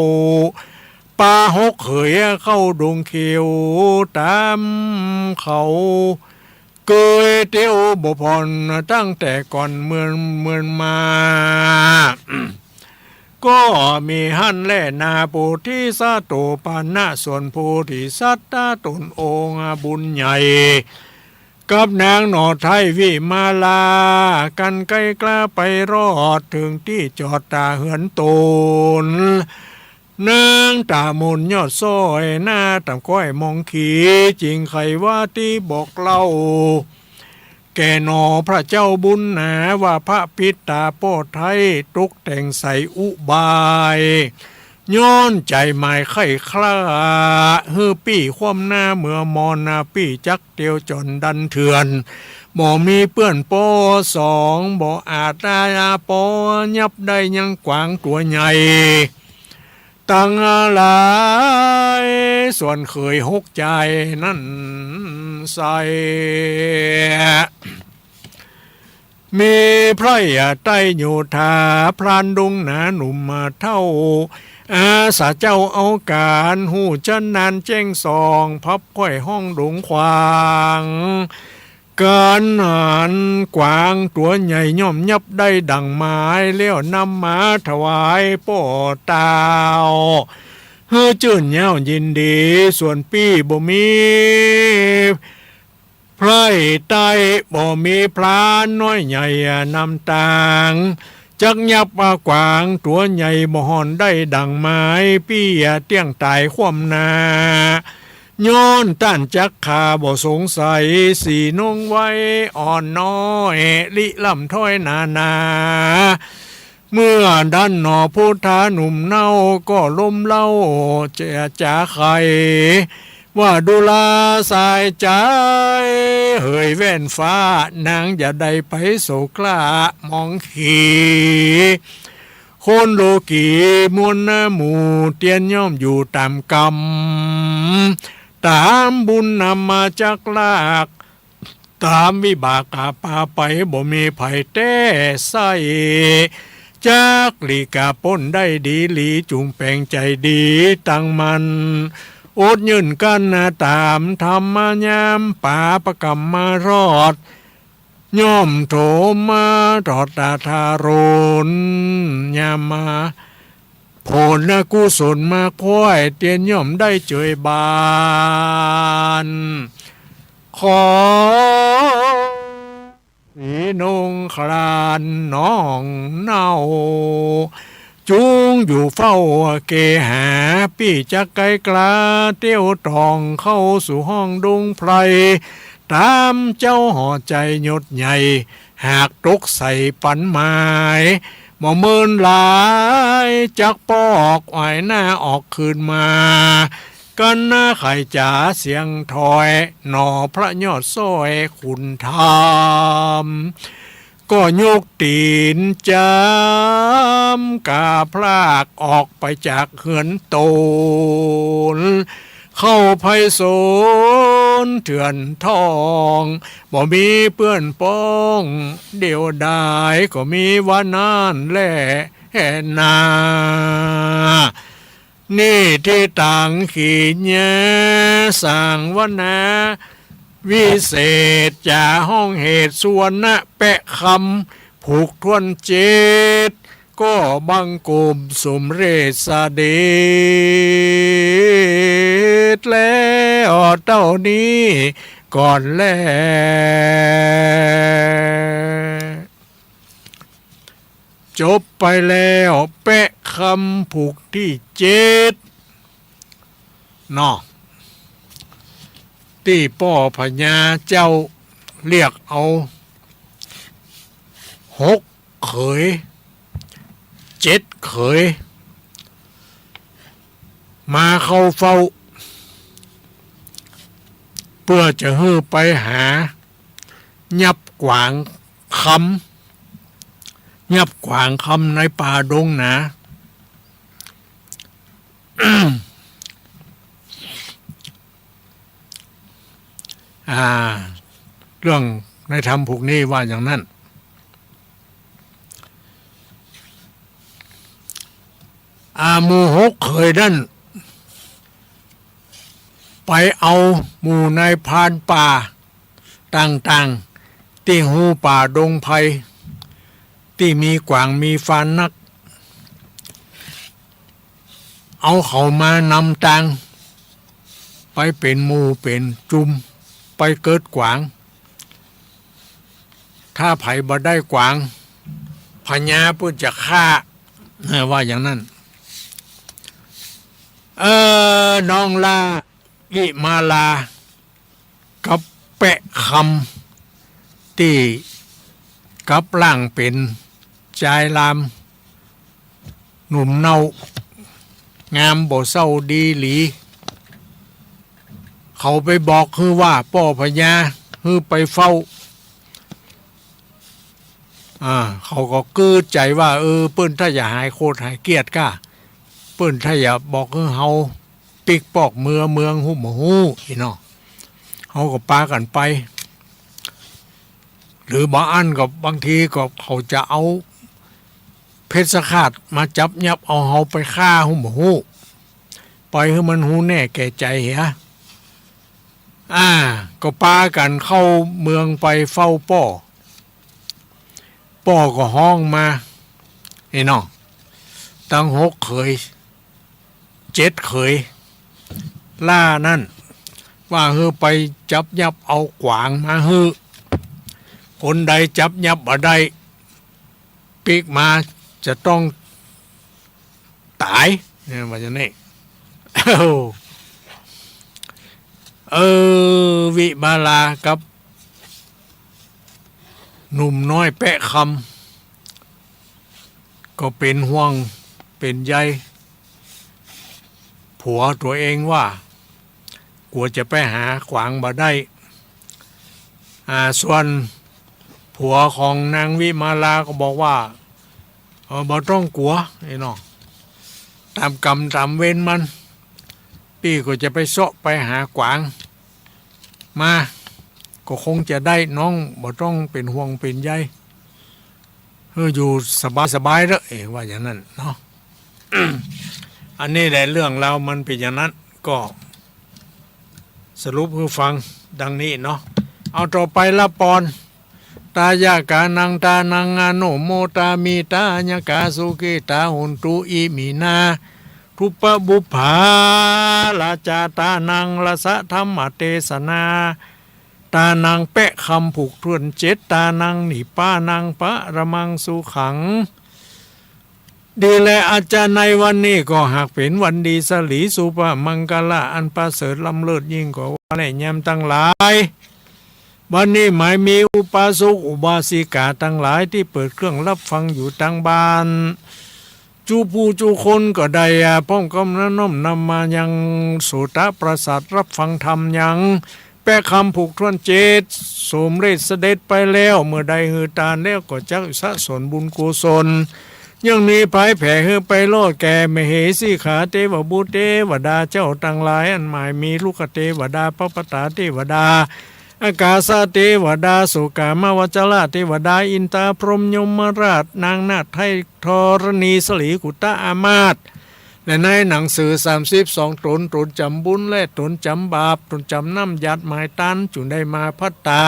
ปาหกเขยเข้าดงเขียวต๋ามเขา เกยเตียวบ่ผ่อนตั้งแต่ก่อนเมิน เมินมา ก็มีหั้นแลนา โพธิสัตว์โตปานะ ส่วนโพธิสัตว์ต๋นองค์บุญใหญ่ กับนางหน่อไท้วิมาลา กั๋นใก้กล้าไปรอดเถิงตี้จอดต๋าเฮือนต๋น นางต๋ามนยอดซ้อย หน้าต๋ามก้อยมองขี จึงใค่ว่าตี้บอกเล่า แก่หน่อพระเจ้าบุญหนา ว่าพระปิดต๋าป้อไท้ ตกแต่งใส่อุบาย ย้อนใจ๋หมายใค่คล้า หื้อปี้คว่ำหน้าเมือมอนนา ปี้จักเตียวจ่อนดันเถื่อน บ่มีเปื้อนปอสอง บ่อาจตาปอยับได้ยังกวางตั๋วใหญ่ตังหลาย ส่วนเขยหกจายนั้นใส่ มีไพร่ไต้โยธา พรานดงหนาหนุ่มเฒ่า อาสาเจ้าเอาก๋าน ฮู้ชันนานแจ้งส่อง พับค่อยห้องดงขวาง ก๋านหันกวางตั๋วใหญ่ย่อมยับได้ดั่งหมาย แล้วนำมาถวายป้อเต้า หื้อจื้นเย้ายินดี ส่วนปี้บ่มี ไพร่ไต้บ่มีพรานน้อยใหญ่นำตาง จักยับกวางตั๋วใหญ่บ่ห่อนได้ดั่งหมาย ปี้เตี้ยงต๋ายคว่ำหน้า ย้อนต้านจักฆ่าบ่สงสัย สี่นงไว้อ่อนน้อย ลิล่ำถ้อยหนาหนา เมื่อดั้นหนอพุทธาหนุ่มเน่า ก็ล้มเล้าจะจ๋าไข ว่าดูราสายใจ๋ เหยแว่นฟ้า นางอย่าได้ไปโศกล้ามองขี่ คนโลกีมวลหมู่ เตียนย่อมอยู่ต๋ามกรรม ต๋ามบุญนำมาจักลาก ต๋ามวิบากกาปาไป บ่มีไผแต๊ใส้ จักหลีกกาป๊นได้ดีหลี จุ่งแป๋งใจ๋ดีตังหมั่น อดยื้นกั้นต๋ามธรรมยาม ปาปกรรมมารอด ย่อมโถมมาตอดตาทารุณยามมา ผลกุศลมาค่อย เตียนย่อมได้เจยบาน ขอสีนงคลานน้องเน่า จุ่งอยู่เฝ้าเกหา ปี้จักไกลกลา เตี้ยวต่องเข้าสู่ห้องดงไพร ต๋ามเจ้าห่อใจ๋หยดใหญ่ หากตกใส่ปันหมาย บ่เมินหลาย จักปอกไหวหน้าออกคืนมา กันหน้าไขจ๋าเสียงถอย หน่อพระยอดสร้อยขุนธรรม ก็ยกตี๋นจามกาพลากออกไปจากเฮือนตน เข้าไพศาลเถื่อนทอง บ่มีเปื้อนป้อง เดียวดายก็มีว่านั้นแลนา นี่ตี้ตางขีเนี้ย สร้างวนาวิเศษ จ๋าห้องเหตุสุวรรณะแปะคำ ผูกถ้วนเจ็ด ก็บังคมสมเร็จเสด็จแล้วเต้านี้ก่อนแล จบไปแล้วแปะคำผูกตี้เจ็ดเนาะ ตี้ป้อพญาเจ้าเรียกเอาหกเขย เจ็ดเขย มาเข้าเฝ้า เปื้อจะหื้อไปหายับกวางคำ ยับกวางคำในป่าดงหนา อ่า เรื่องในธรรมผูกนี้ว่าอย่างนั้น อ่า หมู่หกเขยนั้น ไปเอาหมู่นายพรานป่าต่างๆ ตี้ฮู้ป่าดงไพร ตี้มีกวางมีฟานนัก เอาเขามานำตาง ไปเป๋นหมู่เป๋นจุม ไปเกิดกวาง ถ้าใผบ่ได้กวาง พญาเปิ้นจะฆ่า เออ ว่าอย่างนั้น เออ น้องล่าวิมาลา กับแปะคำ ตี้กลับร่างเป๋นจายราม หนุ่มเน่า งามบ่เศร้าดีหลี เขาไปบอกหื้อว่าป้อพญา หื้อไปเฝ้า อ่า เขาก็กึ๊ดใจ๋ว่า เออ เปิ้นถ้าจะหายโกรธหายเกลียดก้า เปิ้นถ้าจะบอกหื้อเฮาปิ๊กปอกเมือเมืองฮู้บ่ฮู้ อี้เนาะ เฮาก็ปากั๋นไป หรือบ่อั้นก็บางทีก็เขาจะเอาเพชฌฆาตมาจับยับเอาเฮาไปฆ่าฮู้บ่ฮู้ ไปหื้อมันฮู้แน่แก่ใจ๋เหีย อ่า ก็ปากั๋นเข้าเมืองไปเฝ้าป้อ ป้อก็ฮ้องมา ไอ้น้อง ตังหกเขย เจ็ดเขย ล่านั้น ว่าหื้อไปจับยับเอากวางมาหื้อ คนใดจับยับบ่ได้ ปิ๊กมาจะต้องต๋าย เนี่ย ว่าจะนี่ เออ วิมาลากับหนุ่มน้อยแปะคำ ก็เป๋นห่วงเป๋นใยผัวตั๋วเองว่า กั๋วจะไปหากวางบ่ได้ อ่า ส่วนผัวของนางวิมาลาก็บอกว่า เออ บ่ต้องกั๋ว ไอ้น้อง ต๋ามกรรมต๋ามเวรมัน ปี้ก็จะไปเซาะไปหากวางมา ก็คงจะได้ น้องบ่ต้องเป๋นห่วงเป๋นใย เออ อยู่สบายๆ เต๊อะ เออ ว่าอย่างนั้นเนาะ อันนี้แหละเรื่องราวมันเป๋นอย่างนั้น ก็สรุปหื้อฟังดังนี้เนาะ เอาต่อไปละปอน ทายกานังทานังอนุโมทามิ ทายกาสุขิตาโหนตุอิมินา ทุปปปุพพาราจา ทานังรสธรรมเตสนา ทานังแปะคำผูกถ้วนเจ็ด ทานังนิพพานังปรมังสุขัง ดีแล อาจารย์ ในวันนี้ก็หากเป๋นวันดีสลีสุภมังคละอันประเสริฐล้ำเลิศยิ่งกว่าวันและยามตังหลาย วันนี้หมายมีอุบาสกอุบาสิกาตังหลายตี้เปิดเครื่องฮับฟังอยู่ตังบ้าน จุผู้จุคนก็ได้ อ่า พร้อมกำน้อมนำมายังโสตประสาทฮับฟังธรรมยัง แปะคำผูกถ้วนเจ็ด สมเร็จเสด็จไปแล้ว เมื่อได้หื้อตานแล้วก็จักสะสมบุญกุศล ยังนี้ผายแผ่หื้อไปรอดแก่มเหสีขาเตวบุตรเตวดาเจ้าตังหลาย อันหมายมีลุกเตวดา ปปตาเตวดา อากาสาเตวดา โสกามาวัจจระเตวดา อินตาพรหมยมราช นางนาฏไทยธรณี สลีกุตตะอามาตย์ และในหนังสือสามสิบสองต๋น ต๋นจ๋ำบุญและต๋นจ๋ำบาป ต๋นจ๋ำน้ำหยาดหมายตัน จุ่งได้มาพัตตา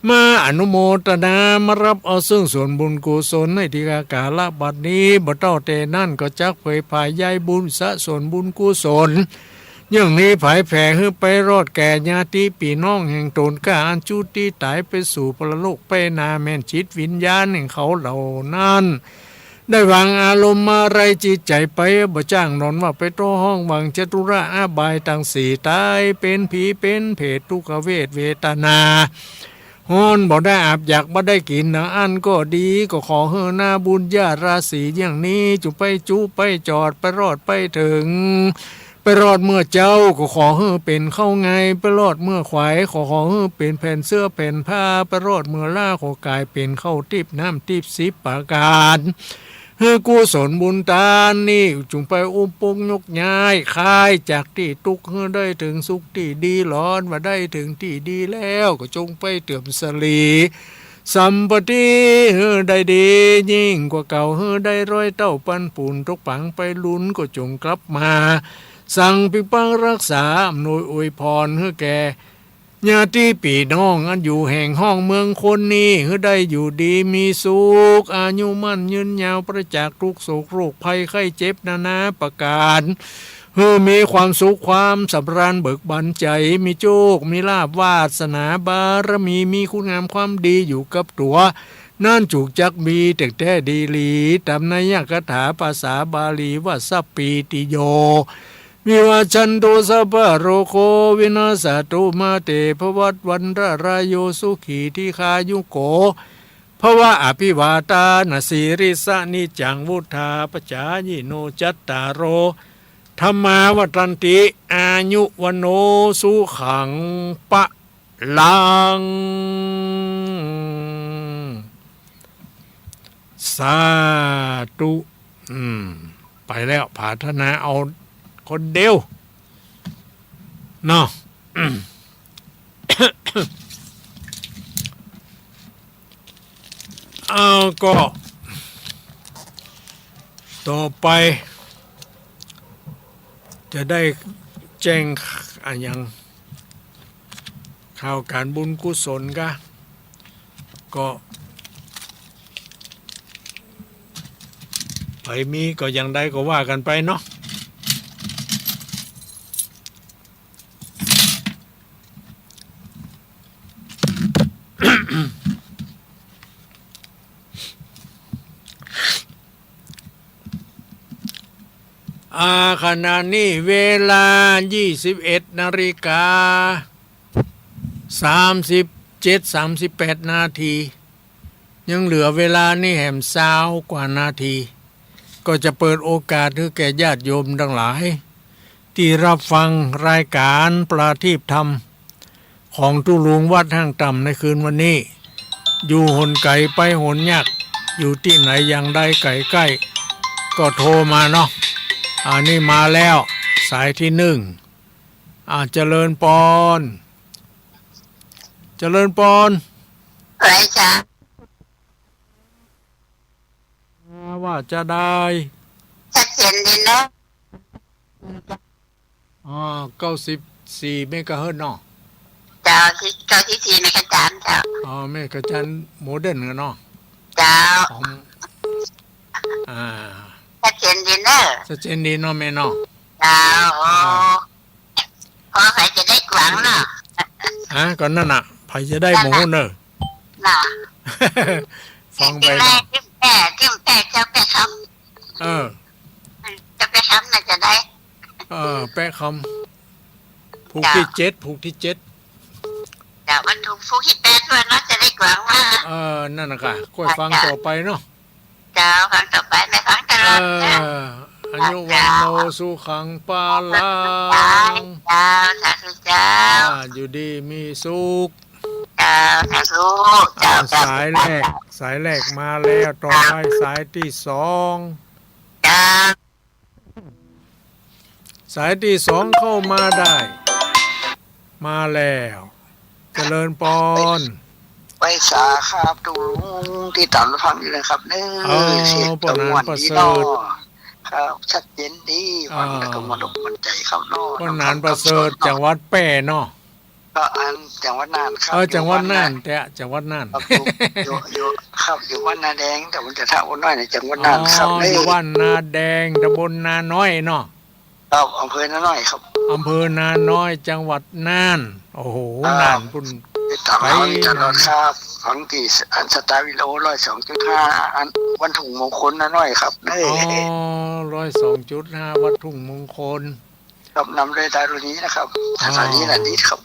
มาอนุโมทนา มาฮับเอาซึ่งส่วนบุญกุศลในตี้กาละบัดนี้ บ่เต้าแต่นั้นก็จักเผยผายใยบุญสะสมบุญกุศล ยังนี้ผายแผ่หื้อไปรอดแก่ญาติปี้น้องแห่งต๋นก้า อันจุติต๋ายไปสู่ปรโลกไปหน้า แม่นจิตวิญญาณแห่งเขาเหล่านั้น ได้วางอารมณ์มาลัยจิตใจ๋ไป บ่จ้างนอนว่าไปต่อห้องหวังจตุระอบายตังสี่ ต๋ายเป๋นผีเป๋นเปรต ทุกขเวทเวทนา ฮ้อนบ่ได้อาบ อยากบ่ได้กิ๋น อันก็ดี ก็ขอหื้อนาบุญญาราศีอย่างนี้ จุ่งไปจุไปจอด ไปรอดไปเถิง ไปรอดเมื่อเจ๊า ก็ขอหื้อเป๋นข้าวไง ไปรอดเมื่อขวาย ขอ ขอหื้อเป๋นแผ่นเสื้อแผ่นผ้า ไปรอดเมื่อล้า ขอกายเป๋นข้าวติ๊บน้ำติ๊บสิบประก๋าน หื้อกุศลบุญตานนี้จุ่งไปอุ้มปุกยกย้าย คลายจากตี้ตุ๊กข์ หื้อได้เถิงสุขตี้ดี หลอนว่าได้เถิงตี้ดีแล้ว ก็จงไปเติมสลีสัมปติหื้อได้ดียิ่งกว่าเก่า หื้อได้ร้อยเต้าปันปูน ตกปังไปลุนก็จงกลับมา สั่งปิงปังรักษา อำนวยอวยพรหื้อแก่ ญาติปี้น้องอันอยู่แห่งห้องเมืองคนนี้ หื้อได้อยู่ดีมีสุข อายุมั่นยืนยาว ปราศจากทุกข์โศกโรคภัยไข้เจ็บนานาประก๋าน หื้อมีความสุขความสำราญเบิกบานใจ๋ มีโชคมีลาภวาสนาบารมี มีคุณงามความดีอยู่กับตั๋ว นั้นจุกจักมีแต่แต๊ดีหลี ต๋ามนัยยคาถาภาษาบาลีว่า สัพพีติโย วิวัชชันตุ สัพพะโรโค วินัสสะตุ มาเต ภวัตวันตะราโย สุขีทีฆายุโก ภวะ อภิวาทานะสีลิสสะ นิจจังวุฑฒาปะจายิโน จัตตาโร ธัมมา วัฑฒันติ อายุ วัณโณ สุขัง พะลัง สาธุ อืม ไปแล้ว ผาธนาเอาคนเดียว เนาะ เอาก็ ต่อไป จะได้แจ้งอะหยัง ข่าวก๋านบุญกุศลกะ ก็ ใผมีก็อย่างใดก็ว่ากั๋นไปเนาะ อ่า ขณะนี้เวลายี่สิบเอ็ดนาฬิกา สามสิบเจ็ด สามสิบแปดนาที ยังเหลือเวลานี่แหมซาวกว่านาที ก็จะเปิดโอกาสหื้อแก่ญาติโยมตังหลาย ตี้ฮับฟังรายก๋านประทีปธรรม ของตุ๊ลุงวัดห้างต่ำในคืนวันนี้ อยู่หนไก๋ไปหนยาก อยู่ตี้ไหนอย่างใดใก้ๆ ก็โทรมาเนาะ อันนี้มาแล้ว สายตี้นึ่ง อ่า เจริญปอน เจริญปอน ไหวจ๊ะ อ่า ว่าจะได้ ชัดเจนดีเนาะ อ๋อ เก้าสิบสี่เมกะเฮิรตซ์เนาะ เจ้า เก้าสิบสี่เมกะจันทร์เจ้า อ๋อ เมกะจันทร์โมเดิร์นกั๋นเนาะ เจ้า ของ อ่า ชัดเจนดีเนาะ ชัดเจนดีเนาะแม่เนาะ เจ้า โอ้ อ่า พอใผจะได้กวางเนาะ ฮะ ก็นั่นน่ะ ใผจะได้หมูเนอะ น่ะ ฟังไปเนาะ ทิ่มแปะ ทิ่มแปะ เจ้าแปะคำ เออ เจ้าแปะคำน่าจะได้ เออ แปะคำ ผูกตี้เจ็ด ผูกตี้เจ็ด เจ้า มันถูกผูกตี้แปดด้วยเนาะ จะได้กวางมา เออ นั่นน่ะกะ ก้อยฟังต่อไปเนาะ เจ้า ฟังต่อไป แม่ฟังตลอด เออ อายุวัณโณสุขังพลัง เจ้า สาธุเจ้า อ่า อยู่ดีมีสุข เจ้า สาธุเจ้า อ่า สายแรก สายแรกมาแล้ว ต่อไปสายตี้สอง เจ้า สายตี้สองเข้ามาได้ มาแล้ว เจริญปอน ไหว้สาครับตุ๊ลุง ตี้ต๋ามฟังอยู่นะครับเนาะ อ๋อ เสียง ป้อหนานประเสริฐ ครับ ชัดเจนดี ฟังแล้วก็มั่นอกมั่นใจ๋ครับเนาะ ป้อหนานประเสริฐ จังหวัดแป้เนาะ ก็อันจังหวัดน่านครับ เออ จังหวัดน่าน อยู่บ้านนา แต๊ จังหวัดน่าน ครับ อยู่ อยู่ อยู่ ครับ อยู่บ้านนาแดง ต๋ำบลกระทะบัวน้อย ในจังหวัดน่านครับ อ๋อ เอ้ย อยู่บ้านนาแดง ต๋ำบลนาน้อยเนาะ ครับ อำเภอนาน้อยครับ อำเภอนาน้อย จังหวัดน่าน โอ้โห ครับ น่านปุ้น ติดต๋ามฟังตลอดครับ ฟังตี้อันสตาร์วิดีโอร้อยสองจุดห้า อันวัดทุ่งมงคลนาน้อยครับ เอ้ย อ๋อ ร้อยสองจุดห้า วัดทุ่งมงคล ครับ นำโดยดารุณีนะครับ อ่า สถานีน่ะดีครับ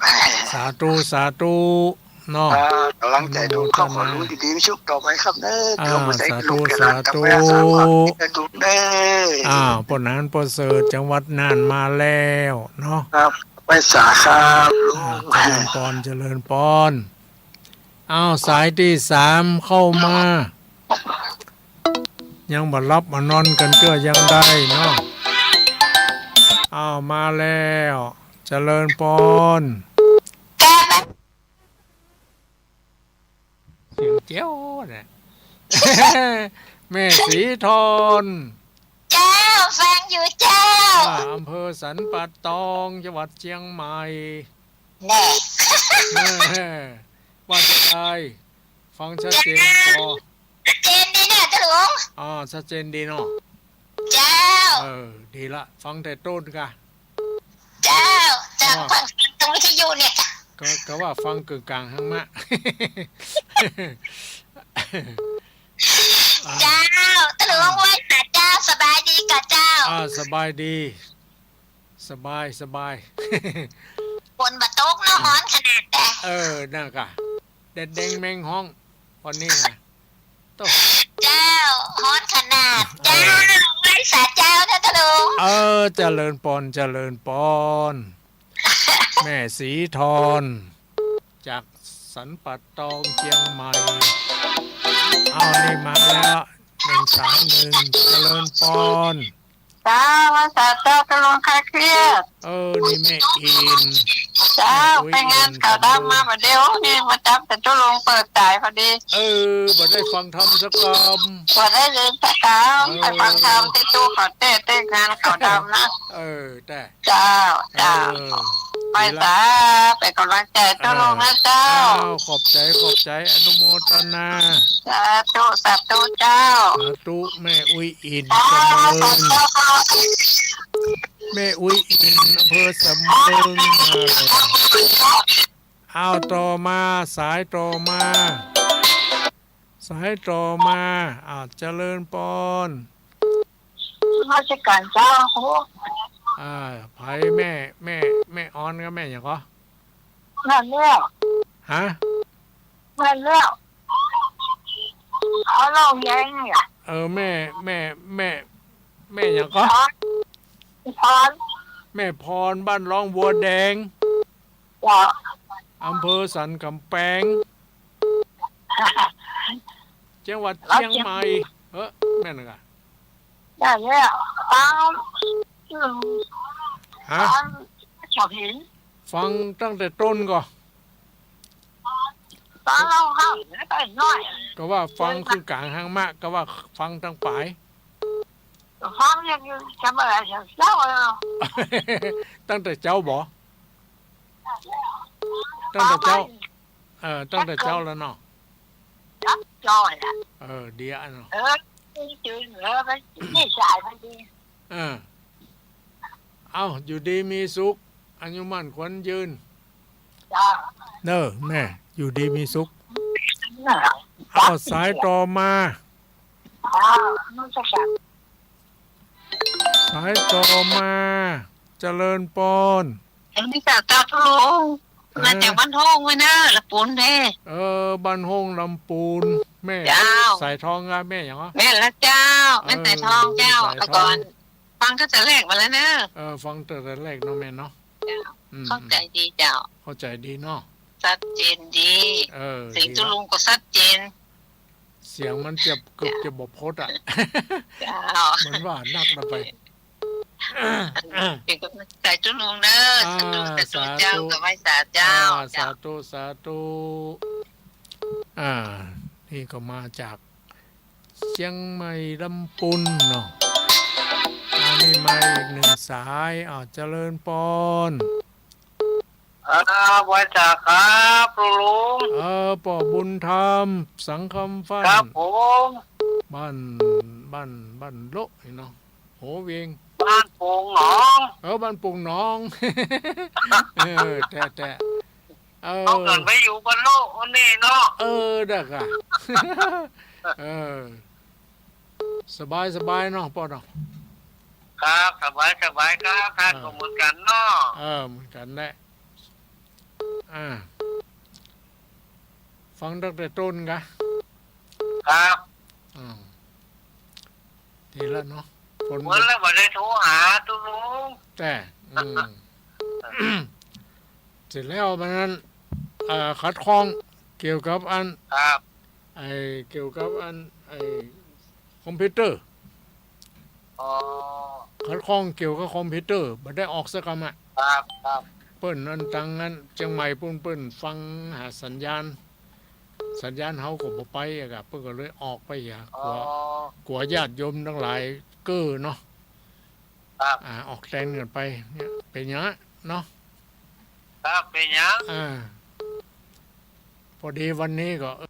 สาธุ สาธุ เนาะ อ่า ก๋ำลังใจ๋ อนุโมทนา เข้าขอลุงดีๆ มีสุขต่อไปครับเนาะ อ่า เดี๋ยวมาใส่ สาธุ ลูกหลาน สาธุ ตามไปหาสามวัน เด้อ อ่า ป้อหนานประเสริฐ จังหวัดน่านมาแล้วเนาะ ครับ ไหว้สาครับลุง อ่า เจริญปอน เจริญปอน อ้าว สายตี้สามเข้ามา ยังบ่หลับบ่นอนกั๋นเตื้อยังได้เนาะ อ้าว มาแล้ว เจริญปอน เสียงเจี๊ยวน่ะ แม่ศรีทอน เจ้า ฟังอยู่เจ้า อ่า อำเภอสันป่าตอง จังหวัดเจียงใหม่ แน่ แน่ ว่าจะได้ ฟังชัดเจนก่อ ชัดเจนดีเนี่ยเจ้าหลวง อ๋อ ชัดเจนดีเนาะ เจ้า เออ ดีละ ฟังแต่ต้นกะ เจ้า จาก อ๋อ ฟังตรงวิทยุเนี่ย ก็ ก็ว่าฟังเกิ่งก๋างหังมะ เจ้า เจ้าหลวง อ่า ไหว้สาเจ้า สบายดีก่อเจ้า อ่า สบายดี สบาย สบาย ฝนบ่ตกเนาะ ฮ้อนขนาดแต่ เออ นั่นกะ แดดแดงแมงฮ้อง วันนี้นะ โต้ เจ้า ฮ้อนขนาด เออ เจ้า ไหว้สาเจ้านะเจ้าหลวง เออ เจริญปอน เจริญปอน แม่ศรีทอน จากสันป่าตองเจียงใหม่ เอา นี่มาแล้ว นึ่งสายนึ่ง เจริญปอน เจ้า ไหว้สาเจ้า เจ้าลุงคลายเครียด เออ นี่แม่อิน เจ้า แม่อุ๊ย ไปงาน อิน ขาวดำมา สำเริง บ่าเดี่ยวนี่ มาจับแต่เจ้าลุงเปิดสายพอดี เออ บ่ได้ฟังธรรมสักกำ บ่ได้ยินสักกำ เออ ไปฟังธรรมตี้ตู้เขาเต้น เต้นงานขาวดำนะ เออ แต่ เจ้า เจ้า เออ ไหว้สา ดีละ เป๋นก๋ำลังใจ๋เจ้าลุงนะเจ้า เออ อ้าว ขอบใจ๋ ขอบใจ๋ อนุโมทนา สาธุ สาธุเจ้า สาธุ แม่อุ๊ยอิน สำเริง แม่อุ๊ยอิน อำเภอสำเริง เออ อ้าว ต่อมา สายต่อมา สายต่อมา อ้าว เจริญปอน นมัสก๋านเจ้า อ่า ใผแม่ แม่ แม่ออนกับแม่หยังก่อ แม่เลี้ยว ฮะ แม่เลี้ยว เอาเล่าแย้งเนี่ย เออ แม่ แม่ แม่ แม่หยังก่อ พร พร แม่พร บ้านร่องบัวแดง เจ้า อำเภอสันก๋ำแปง จังหวัดเจียงใหม่ เออ แม่นก่ะ ได้แล้ว ฟัง อืม ฮะ ฟัง ชอบเห็น ฟังตั้งแต่ต้นก่อ ฟังเล่าห้างไปหน่อย ก็ว่าฟังคือก๋างห้างมะ ก็ว่าฟังตั้งป๋าย ฟังอย่างเดียว จำอะไรอย่างเจ้าเออ ตั้งแต่เจ๊าบ่ ตั้งแต่เจ๊า เออ ตั้งแต่เจ๊าแล้วเนาะ จับจ่อยอะ เออ เดี๋ยวเนาะ เออ จืน เออ มันนี่สายมันดี เออ เอ้า อยู่ดีมีสุข อายุมั่นขวัญยืน จ้า เน้อแม่ อยู่ดีมีสุข น่ะ เอ้า สายต่อมา อ่า นมัสก๋าน สายต่อมา เจริญปอน อันนี้จากเจ้าทุลุง เออ มาจากบ้านโฮงไว้เน้อ ลำปูนเด้ เออ บ้านโฮงลำปูน แม่ เจ้า สายทองอะ แม่หยังวะ แม่นละเจ้า แม่สายทองเจ้า เออ สายทอง แต่ก่อน ฟังตั้งแต่แรกมาแล้วเน้อ เออ ฟังตั้งแต่แรกเนาะแม่เนาะ เจ้า อืม เข้าใจ๋ดีเจ้า เข้าใจ๋ดีเนาะ ชัดเจนดี เออ เสียง ดีละ ทุลุงก็ชัดเจน เสียงมันจะเกือบจะบ่พดอะ เจ้า เหมือนว่านักนะไป เป๋นก๋ำลังใจ๋ทุลุงเน้อ อ่า สาธุ สาธุเจ้า สาธุ กับไหว้สาเจ้า อ่า เจ้า สาธุ สาธุ อ่า นี่ก็มาจากเจียงใหม่ลำปูนเนาะ อันนี้มาอีกหนึ่งสาย อ้าว เจริญปอน อ่า ไหว้สาครับ ลุง เออ ป้อบุญธรรม สังคำฟั่น ครับผม บ้าน บ้าน บ้านโละนี่เนาะ โหเวง บ้านโป่งหนอง เออ บ้านโป่งหนอง เออ แต่ แต่ เออ เขาเกิดไปอยู่บ้านโละนี่เนาะ เออ เด้อก่ะ เออ สบาย สบายเนาะ ป้อเนาะ ครับ สบาย สบายครับ ท่าน เออ ก็เหมือนกั๋นเนาะ เออ เหมือนกั๋นแหละ อ่า ฟังตั้งแต่ต้นก่ะ ครับ อ่า ดีแล้วเนาะ ฝน วันแล้วบ่ได้โทรหาทุลุง แต่ อืม เสร็จแล้ววันนั้น อ่า ขัดข้องเกี่ยวกับอัน ครับ ไอ้ เกี่ยวกับอัน ไอ้ คอมพิวเตอร์ อ๋อ ขัดข้องเกี่ยวกับคอมพิวเตอร์ บ่ได้ออกสักกำอะ ครับ ครับ เปิ้นอันตังอันเจียงใหม่ปู้น เปิ้นฟังหาสัญญาณ สัญญาณเฮาก็บ่ไปอะกะ เปิ้นก็เลยออกไปหา อ๋อ กั๋ว กั๋วญาติโยมตังหลายเก้อเนาะ ครับ อ่า ออกแตนกั๋นไป เนี่ย เป๋นหยังเนาะ ครับ เป๋นหยัง อ่า พอดีวันนี้ก็ เออ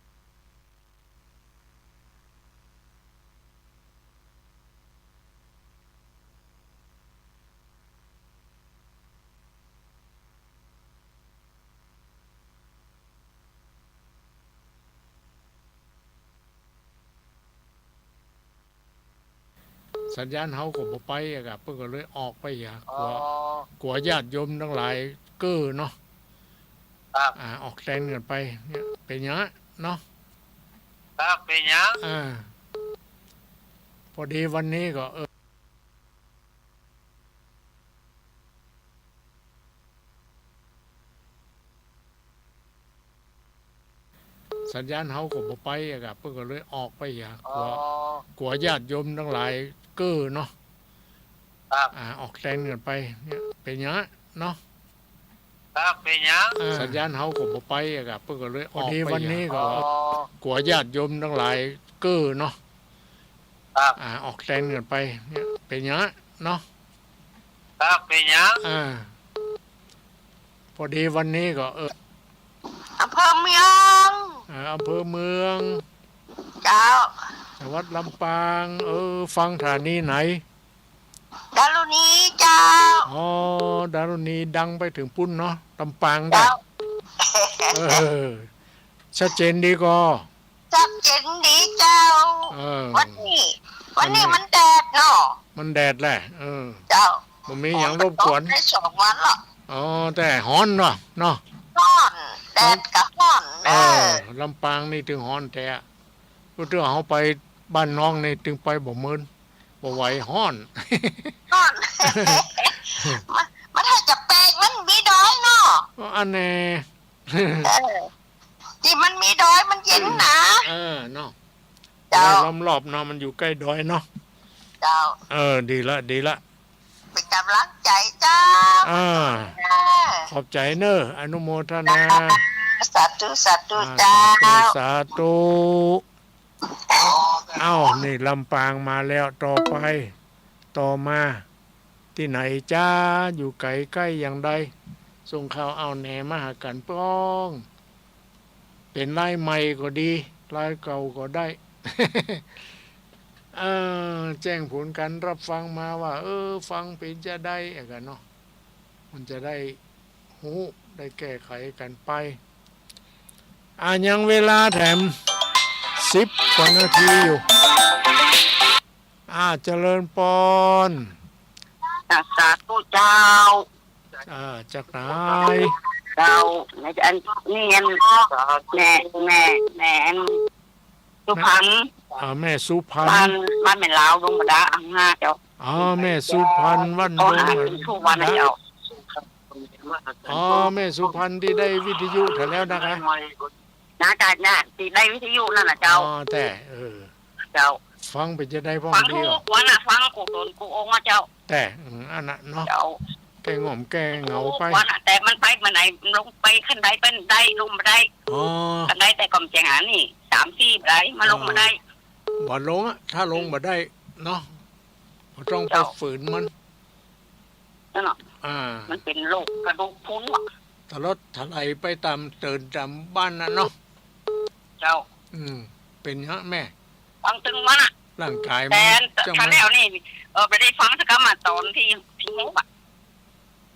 สัญญาณเฮาก็บ่ไปอะกะ เปิ้นก็เลยออกไปหา กั๋ว อ๋อ กั๋วญาติโยมตังหลายเก้อเนาะ ครับ อ่า ออกแตนกั๋นไป เนี่ย เป๋นหยังเนาะ ครับ เป๋นหยัง อ่า พอดีวันนี้ก็ เออ ส สัญญาณเฮาก็บ่ไปอะครับ เปิ้นก็เลยออกไปอะ กั๋ว อ๋อ กั๋วญาติโยมตังหลายเก้อเนาะ ครับ อ่า ออกแตนกั๋นไป เนี่ย เป๋นหยังเนาะ ครับ เป๋นหยัง อ่า สัญญาณเฮาก็บ่ไปอะครับ เปิ้นก็เลยออกไป พอดีวันนี้ก็ อ๋อ กั๋วญาติโยมตังหลายเก้อเนาะ ครับ อ่า ออกแตนกั๋นไป เนี่ย เป๋นหยังเนาะ ครับ เป๋นหยัง อ่า พอดีวันนี้ก็ เออ อำเภอเมือง อ่า อำเภอเมือง เจ้า จังหวัดลำปาง เออ ฟังสถานีไหน ดารุณีเจ้า อ๋อ ดารุณีดังไปเถิงปุ้นเนาะ ลำปางได้ เจ้า เออ ชัดเจนดีก่อ ชัดเจนดีเจ้า เออ วันนี้ วันนี้มันแดดเนาะ มันแดดแหละ เออ เจ้า บ่มีหยังรบกวน ได้สองวันละ อ๋อ แต่ฮ้อนเนาะ เนาะ ฮ้อน แดดก็ฮ้อน เออ เออ ลำปางนี่ตึงฮ้อนแต๊ พูดถึงเฮาไปบ้านน้องนี่ตึงไปบ่เมิน บ่ไหว ฮ้อน ฮ้อน มัน มันถ้าจะแปลกมันมีดอยเนาะ อันแน่ เออ ตี้มันมีดอยมันเย็นนะ เออ เนาะ เจ้า ดอยล้อมรอบเนาะ มันอยู่ใก้ดอยเนาะ เจ้า เออ ดีละ ดีละ เป๋นก๋ำลังใจ๋เจ้า อ่า เออ ขอบใจ๋เน่อ อนุโมทนา สาธุ สาธุ อ่า เจ้า สาธุ สาธุ เอ้า นี่ลำปางมาแล้ว ต่อไป ต่อมา ตี้ไหนจ๊ะ อยู่ไก๋ใก้อย่างใด ส่งข่าวเอาแหนมาหากั๋นป้อง เป๋นลายใหม่ก็ดี ลายเก่าก็ได้ เออ แจ้งผลก๋านรับฟังมาว่า เออ ฟังเป๋นจาใดอะกั๋นเนาะ มันจะได้ฮู้ ได้แก้ไขกั๋นไป อ่า ยังเวลาแถมสิบกว่านาทีอยู่ อ่า เจริญปอน อ่า สาธุเจ้า อ่า จากไหน เจ้า ในอันนี้อัน แม่ แม่ แม่อัน สุพรรณ อ่า แม่สุพรรณ บ้าน บ้านแม่ลาว ดงบะดา อ่างห้าเจ้า อ๋อ แม่สุพรรณ บ้านดงบะดา ทุกวันนะเจ้า อ๋อ แม่สุพรรณตี้ได้วิทยุแถวแล้วนะคะ น่าจะ น่าจะได้วิทยุนั่นน่ะเจ้า อ๋อ แต่ เออ เจ้า ฟังเป๋นจาใดพ่อง ฟัง ดี ทุกวันน่ะ ฟังกู้ต๋นกู้องค์อะเจ้า แต่ อืม อันนั้นเนาะ เจ้า แก้ง่อมแก้เหงาไป ทุกวันน่ะ แต่มันไปบ่ได้ ลงไปขั้นใดเปิ้นได้ ลงบ่ได้ อ๋อ ขั้นใดแต่ก็บ่เจ๋งหานี่ สามสี่บ่ได้ มันลงบ่ได้ บ่ลงอะ ถ้าลงบ่ได้เนาะ บ่ต้องไป เจ้า ฝืนมัน นั่นน่ะ อ่า มันเป๋นโรคกระดูกพรุนอะ ถล่มถลายไปต๋ามเติ่นต๋ามบ้านน่ะเนาะ เจ้า อืม เป๋นหยังแม่ ฟังตึงวันอะ ร่างก๋ายมัน แต่ จัง คราวแล้วนี่ เออ บ่ได้ฟังสักกำอะ ต๋อนตี้ ตี้หกอะ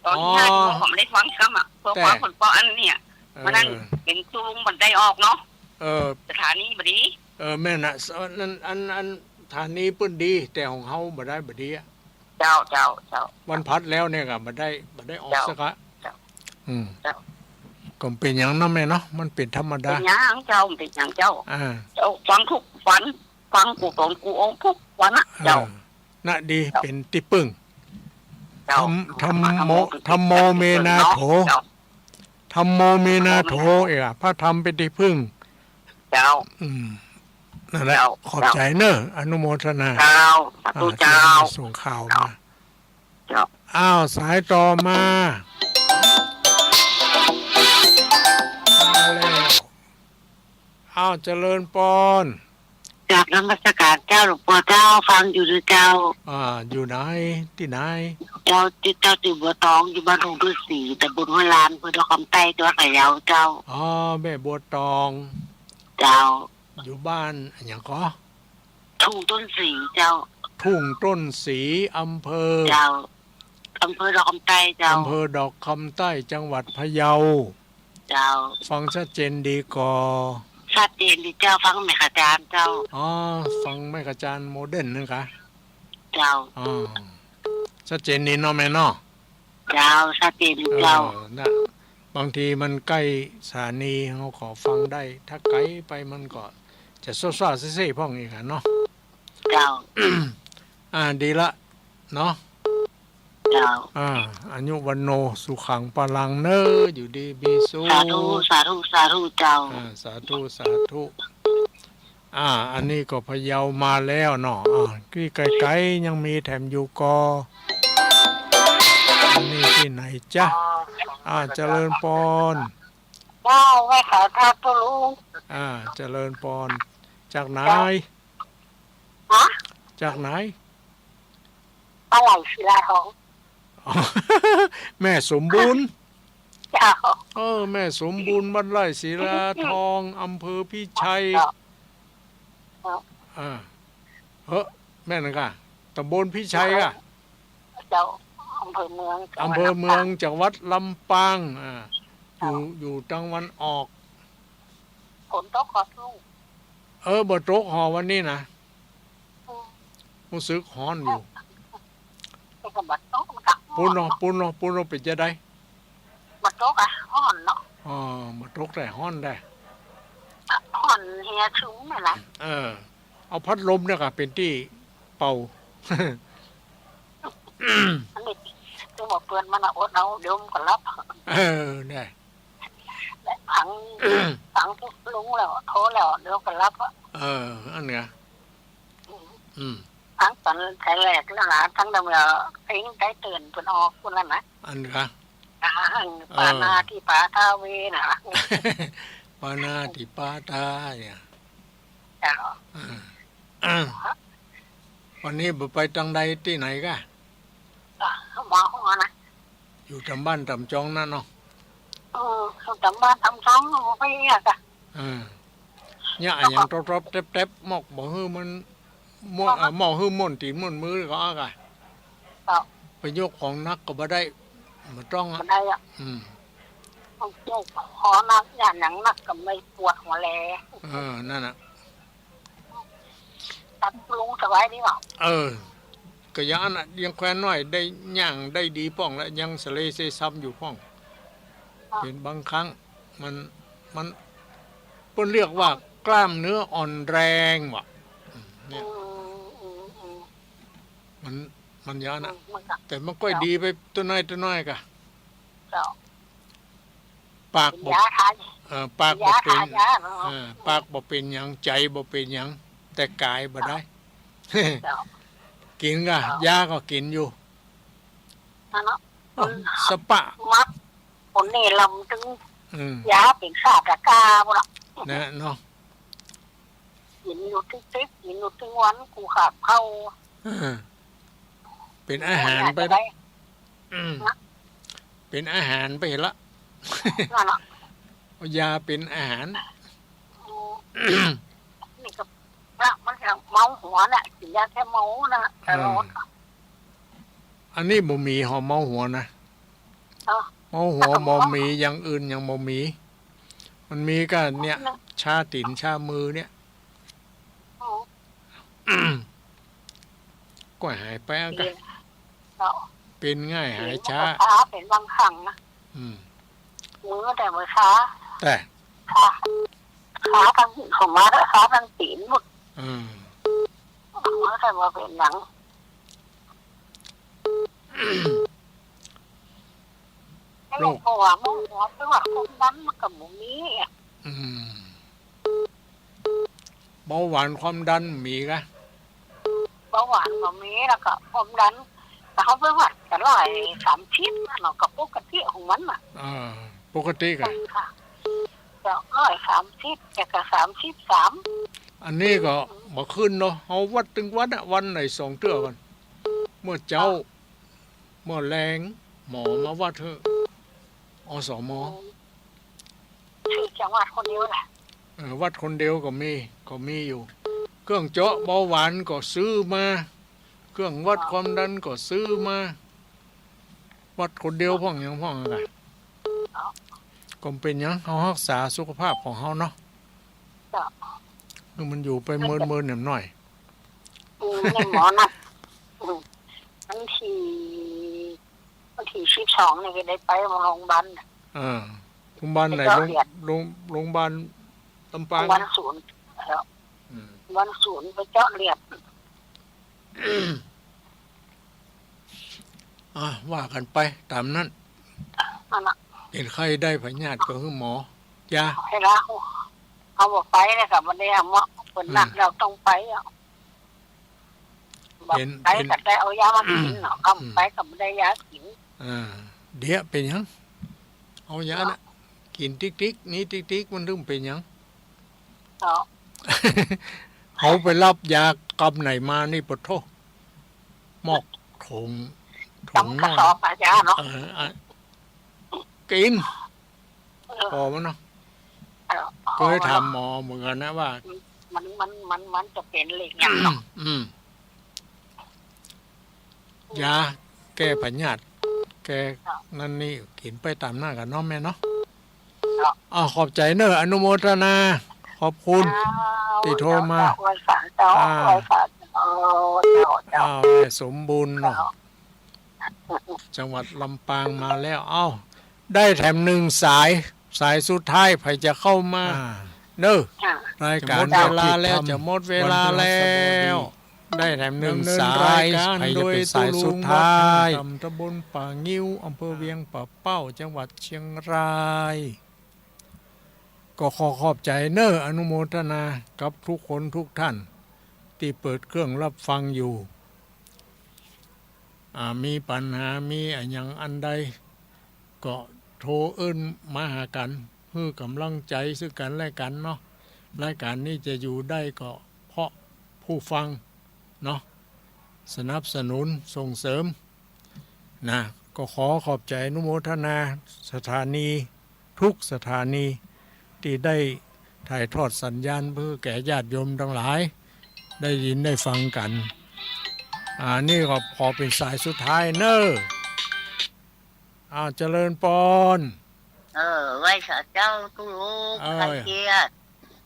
ต๋อนตี้ อ๋อ ห้าตี้หกก็บ่ได้ฟังสักกำอะ เปื้อ แต่ ฟังเปิ้น เปื้ออันเนี่ย เออ มื้อนั้นเป๋นตู้ลุงบ่ได้ออกเนาะ เออ สถานีบ่ดี เออ แม่นน่ะ อันนั้น อัน อันสถานีเปิ้นดี แต่ของเฮาบ่ได้ บ่ดีอะ เจ้า เจ้า เจ้า วันพัดแล้วเนี่ยก็บ่ได้ บ่ได้ออก เจ้า สักอะ เจ้า อืม เจ้า ก็เป๋นหยังเนาะแม่เนาะ มันเป๋นธรรมดา เป๋นหยังเจ้า เป๋นหยังเจ้า อ่า เจ้า ฟังทุกวัน ฟังกู้ต๋นกู้องค์ทุกวันน่ะ เจ้า เออ น่ะดี เจ้า เป๋นตี้ปึ้ง เจ้า ธัม ธัมโม ธัมโม เม นาโถ เจ้า ธัมโม เม นาโถ เอกะ พระธรรมเป๋นตี้ปึ้ง เจ้า อืม นั่นแหละ เจ้า ขอบใจ๋เน่อ อนุโมทนา เจ้า สาธุ อ่า เจ้า ส่งข่าวมา เจ้า อ้าว สายต่อมา มาแล้ว อ้าว เจริญปอน กราบนมัสการเจ้าหลวงปู่เจ้า ฟังอยู่หรือเจ้า อ่า อยู่ไหน ตี้ไหน เจ้า ตี้ เจ้า ตี้บัวตอง อยู่บ้านทุ่งต้นสี ตำบลห้วยลาน อำเภอดอกคำใต้ จังหวัดพะเยาเจ้า อ๋อ แม่บัวตอง เจ้า อยู่บ้านอะหยังก่อ ทุ่งต้นสีเจ้า ทุ่งต้นสี อำเภอ เจ้า อำเภอดอกคำใต้เจ้า อำเภอดอกคำใต้ จังหวัดพะเยา เจ้า ฟังชัดเจนดีก่อ ชัดเจนดีเจ้า ฟังแม่ขจารเจ้า อ๋อ ฟังแม่ขจารโมเดิร์นนึงกะ เจ้า อ๋อ ชัดเจนดีเนาะแม่เนาะ เจ้า ชัดเจนเจ้า เออ น่ะ บางทีมันใก้สถานีเฮาก็ฟังได้ ถ้าไก๋ไปมันก็จะซ้อๆเซ่ๆพ่องอีกอะเนาะ เจ้า อ่า ดีละเนาะ เจ้า อ่า อายุวัณโณ สุขัง พลัง เน่อ อยู่ดีมีสุข สาธุ สาธุ สาธุ เจ้า อ่า สาธุ สาธุ อ่า อันนี้ก็พะเยามาแล้วเนาะ อ่า ตี้ไก๋ๆ ยังมีแถมอยู่ก่อ อันนี้ตี้ไหนจ๊ะ อ่า เจริญปอน เจ้า ไหว้สาธุลุง อ่า เจริญปอน จากไหน เจ้า ฮะ จากไหน ปลาไหลศิลาทอง แม่สมบูรณ์ เจ้า เออ แม่สมบูรณ์ บ้านไร่ศิลาทอง อำเภอพิชัย เจ้า เจ้า อ่า เฮ้อ แม่นก่ะ ตำบลพิชัยก่ะ เจ้า อำเภอเมือง อำเภอเมือง จังหวัดลำปาง จังหวัดลำปาง อ่า อยู่ เจ้า อยู่ตางวันออก ฝนตกก่อลุง เออ บ่ตกหอวันนี้นะ อืม ฮู้สึกฮ้อนอยู่ แต่ก็บ่ตก มันก็ฮ้อน ปู๊นเนาะ เนาะ ปู๊นเนาะ ปู๊นเนาะ เป๋นจาใด บ่ตกอะ ฮ้อนเนาะ อ๋อ บ่ตกแต่ฮ้อนได้ ฮ้อนเหียชึงนั่นแหละ เออ เอาพัดลมเนี่ยก่ะ เป๋นตี้เป่า อันนี้ คือบ่เปื้อนมันอะ อดเอา เดี๋ยวมันก็หลับ เออ เนี่ย และฟัง ฟังลุงแล้ว โทรแล้ว เดี๋ยวก็หลับอะ เออ อันเนี้ย อืม อืม ฟังต๋อนแถลงแล้วนะ ตั้งแต่เมื่อเพลงใต้เตือนเปิ้นออกปู๊นแล้วนะ อันกะ อ่า เออ ปาณาธิปาทาเวนะ ปาณาธิปาทาเนี่ย เจ้า เออ วันนี้บ่ไปตางใดตี้ไหนก่ะ อ่ะ บ่ฮู้นะ อยู่ต๋ามบ้านต๋ามจองนั่นเนาะ เออ อยู่ต๋ามบ้านต๋ามจอง บ่ไปเยียะก่ะ เออ เยียะอะหยังตรอบๆ แต๊บๆ มอกบ่หื้อมัน ม่วน เอ่อ มอกหื้อม่วนตี๋นม่วนมือก่อก่ะ เจ้า ไปยกของหนักก็บ่ได้ บ่ต้องอะ บ่ได้อะ อืม ยกของหนัก ย้านหยังหนักก็ไม่ปวดหัวแล เออ นั่นน่ะ ครับลุงสบายดีบ่ เออ ก็ยังอันน่ะ ยังแควนน้อยได้ย่างได้ดีพ่อง และยังสะเลเซซำอยู่พ่อง ครับ เป๋นบางครั้ง มัน มัน เปิ้นเรียกว่ากล้ามเนื้ออ่อนแรงว่ะ อืม เนี่ย อืม อืม อืม มัน มันยังอันน่ะ อืม มันก็ แต่มันก็ เจ้า ดีไปตะน้อยตะน้อยก่ะ เจ้า ปากบ่ กิ๋นยาทา เอ่อ ปากบ่เป๋น กิ๋นยาทายาเนาะ เอ่อ ปากบ่เป๋นหยัง ใจ๋บ่เป๋นหยัง แต่ก๋ายบ่ได้ เจ้า กิ๋นก่ะ เจ้า ยาก็กิ๋นอยู่ นั่นเนาะ เอ้า มัน สะปะ มัก คนนี้ลำตึง อืม ยาเป๋นซาตะกาหมดละ นะเนาะ กิ๋นอยู่ตึกๆ กิ๋นอยู่ตึงวัน กูขาดข้าว เออ เป๋นอาหารไป น่าจะได้ อืม นะ เป๋นอาหารไปละ นั่นน่ะ เอายาเป๋นอาหาร อืม นี่ก็พระมันจะเมาหัวน่ะ กิ๋นยาแก้เมาน่ะ ตลอด อ่า อันนี้บ่มีหอเมาหัวนะ เออ เมาหัว แต่ก็ บ่มี อย่างอื่นยังบ่มี มันมีก็เนี่ย นะ ชาตี๋นชามือเนี่ย อืม ก็หายไปอะกะ เจ้า เป๋นง่ายหายช้า เป๋นบางครั้งนะ อืม มือแต่มือช้า แต่ ช้า ช้าตาง ผมว่าช้าตางตี๋นหมด อืม มือแต่ว่าเป๋นหยัง โรค เพราะว่าหมอ หมอตรวจความดันมันก็บ่มีอะ อืม เบาหวานความดันมีกะ เบาหวานก็มี แล้วก็ความดัน แต่เขาไปวัดก็ร้อยสามสิบน่ะเนาะ ก็ปกติของมันน่ะ อ่า ปกติกะ ค่ะ ก็ร้อยสามสิบ แต่ก็สามสิบสาม อันนี้ก็บ่ขึ้นเนาะ เฮาวัดตึงวันอะ วันไหนสองเตื้อก่อน เมื่อเจ๊า เมื่อแลง หมอมาวัดหื้อ อสม คือจังหวัดคนเดียวแหละ เออ วัดคนเดียวก็มี ก็มีอยู่ เครื่องเจาะเบาหวานก็ซื้อมา เครื่องวัดความดันก็ซื้อมา วัดคนเดียวพ่องหยังพ่องอะกะ ก็บ่เป๋นหยัง เฮาฮักษาสุขภาพของเฮาเนาะ เจ้า คือมันอยู่ไปเมินๆ แหนมหน่อย อืม นี่หมอนัด อืม วันตี้ วันตี้สิบสองนี่ก็ได้ไปโรงพยาบาลน่ะ เออ โรงพยาบาลไหน ไปเจาะเลือด โรง โรง โรงพยาบาลลำปาง โรงพยาบาลศูนย์ แล้ว อืม โรงพยาบาลศูนย์ไปเจาะเลือด อ่ะ ว่ากั๋นไปต๋ามนั้น นั่นน่ะ เป๋นไข้ได้พยาธิก็หื้อหมอ ยา เฮาบ่ไปแล้วก็บ่ได้หาหมอ เปิ้นนัดแล้วต้องไปอ่ะ บ่ไปก็ได้เอายามากิ๋นเนาะ อืม บ่ไปก็บ่ได้ยากิ๋น อ่า เดี๋ยวเป๋นหยัง เอายาน่ะ กิ๋นติ๊กๆ นี้ติ๊กๆ มันเถิงเป๋นหยัง เฮาไปฮับยากำไหนมานี่ ปะโธ่ หมอกถง ถงน้อย กำกระสอบอะยาเนาะ เออ อ่ะ กิ๋น เออ ปอมันเนาะ เออ ก็เลยถามหมอเหมือนกั๋นนะว่า มัน มัน มัน มันจะเป๋นเหล็กหยังเนาะ อืม ยาแก้พยาธิ แก้ เจ้า นั่นนี่ กิ๋นไปต๋ามนั้นกั๋นเนาะแม่เนาะ เจ้า อ้าว ขอบใจ๋เน่อ อนุโมทนา ขอบคุณ เจ้า ตี้โทรมา เจ้า ไหว้สาเจ้า อ่า ไหว้สาเจ้า เจ้า เจ้า อ้าว แม่สมบูรณ์เนาะ เจ้า จังหวัดลำปางมาแล้ว เอ้า ได้แถมหนึ่งสาย สายสุดท้าย ใผจะเข้ามา อ่า เน่อ อ่า รายก๋าน จะหมดเวลาแล้ว จะหมดเวลาแล้ว ได้แถมหนึ่งสาย ดำเนินรายก๋าน ใผจะเป๋นสายสุดท้าย โดยตุ๊ลุงวัดธรรมธรรม ต๋ำบลป่างิ้ว อำเภอเวียงป่าเป้า จังหวัดเชียงราย ก็ขอขอบใจ๋เน่อ อนุโมทนากับทุกคนทุกท่าน ตี้เปิดเครื่องฮับฟังอยู่ อ่า มีปัญหา มีอะหยังอันใด ก็โทรเอิ้นมาหากั๋น หื้อก๋ำลังใจ๋ซึ่งกั๋นและกั๋นเนาะ รายก๋านนี้จะอยู่ได้ก็เพราะผู้ฟังเนาะ สนับสนุนส่งเสริม นะ ก็ขอขอบใจ๋อนุโมทนาสถานีทุกสถานี ตี้ได้ถ่ายทอดสัญญาณเปื้อแก่ญาติโยมตังหลาย ได้ยินได้ฟังกั๋น อ่า นี่ก็ขอเป๋นสายสุดท้ายเน่อ อ้าว เจริญปอน เออ ไหว้สาเจ้าตุ๊ลุง เออ ใคร่เกียรติ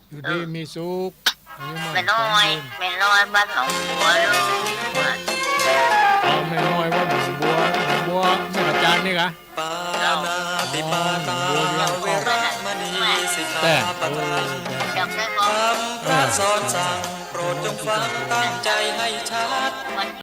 อยู่ดี เออ มีสุข อายุมั่น แม่น้อย ขวัญยืน แม่น้อยบ้านหนองบัวลูก อ๋อ แม่น้อยวัดหนองบัว หนองบัวแม่กะจานนี่กะ ปานาติปาตา อ๋อ หนองบัวเวียงเป้า แต่ เออ จำได้บ่ คำพระสอนสั่ง โปรดจงฟังตั้งใจให้ชัด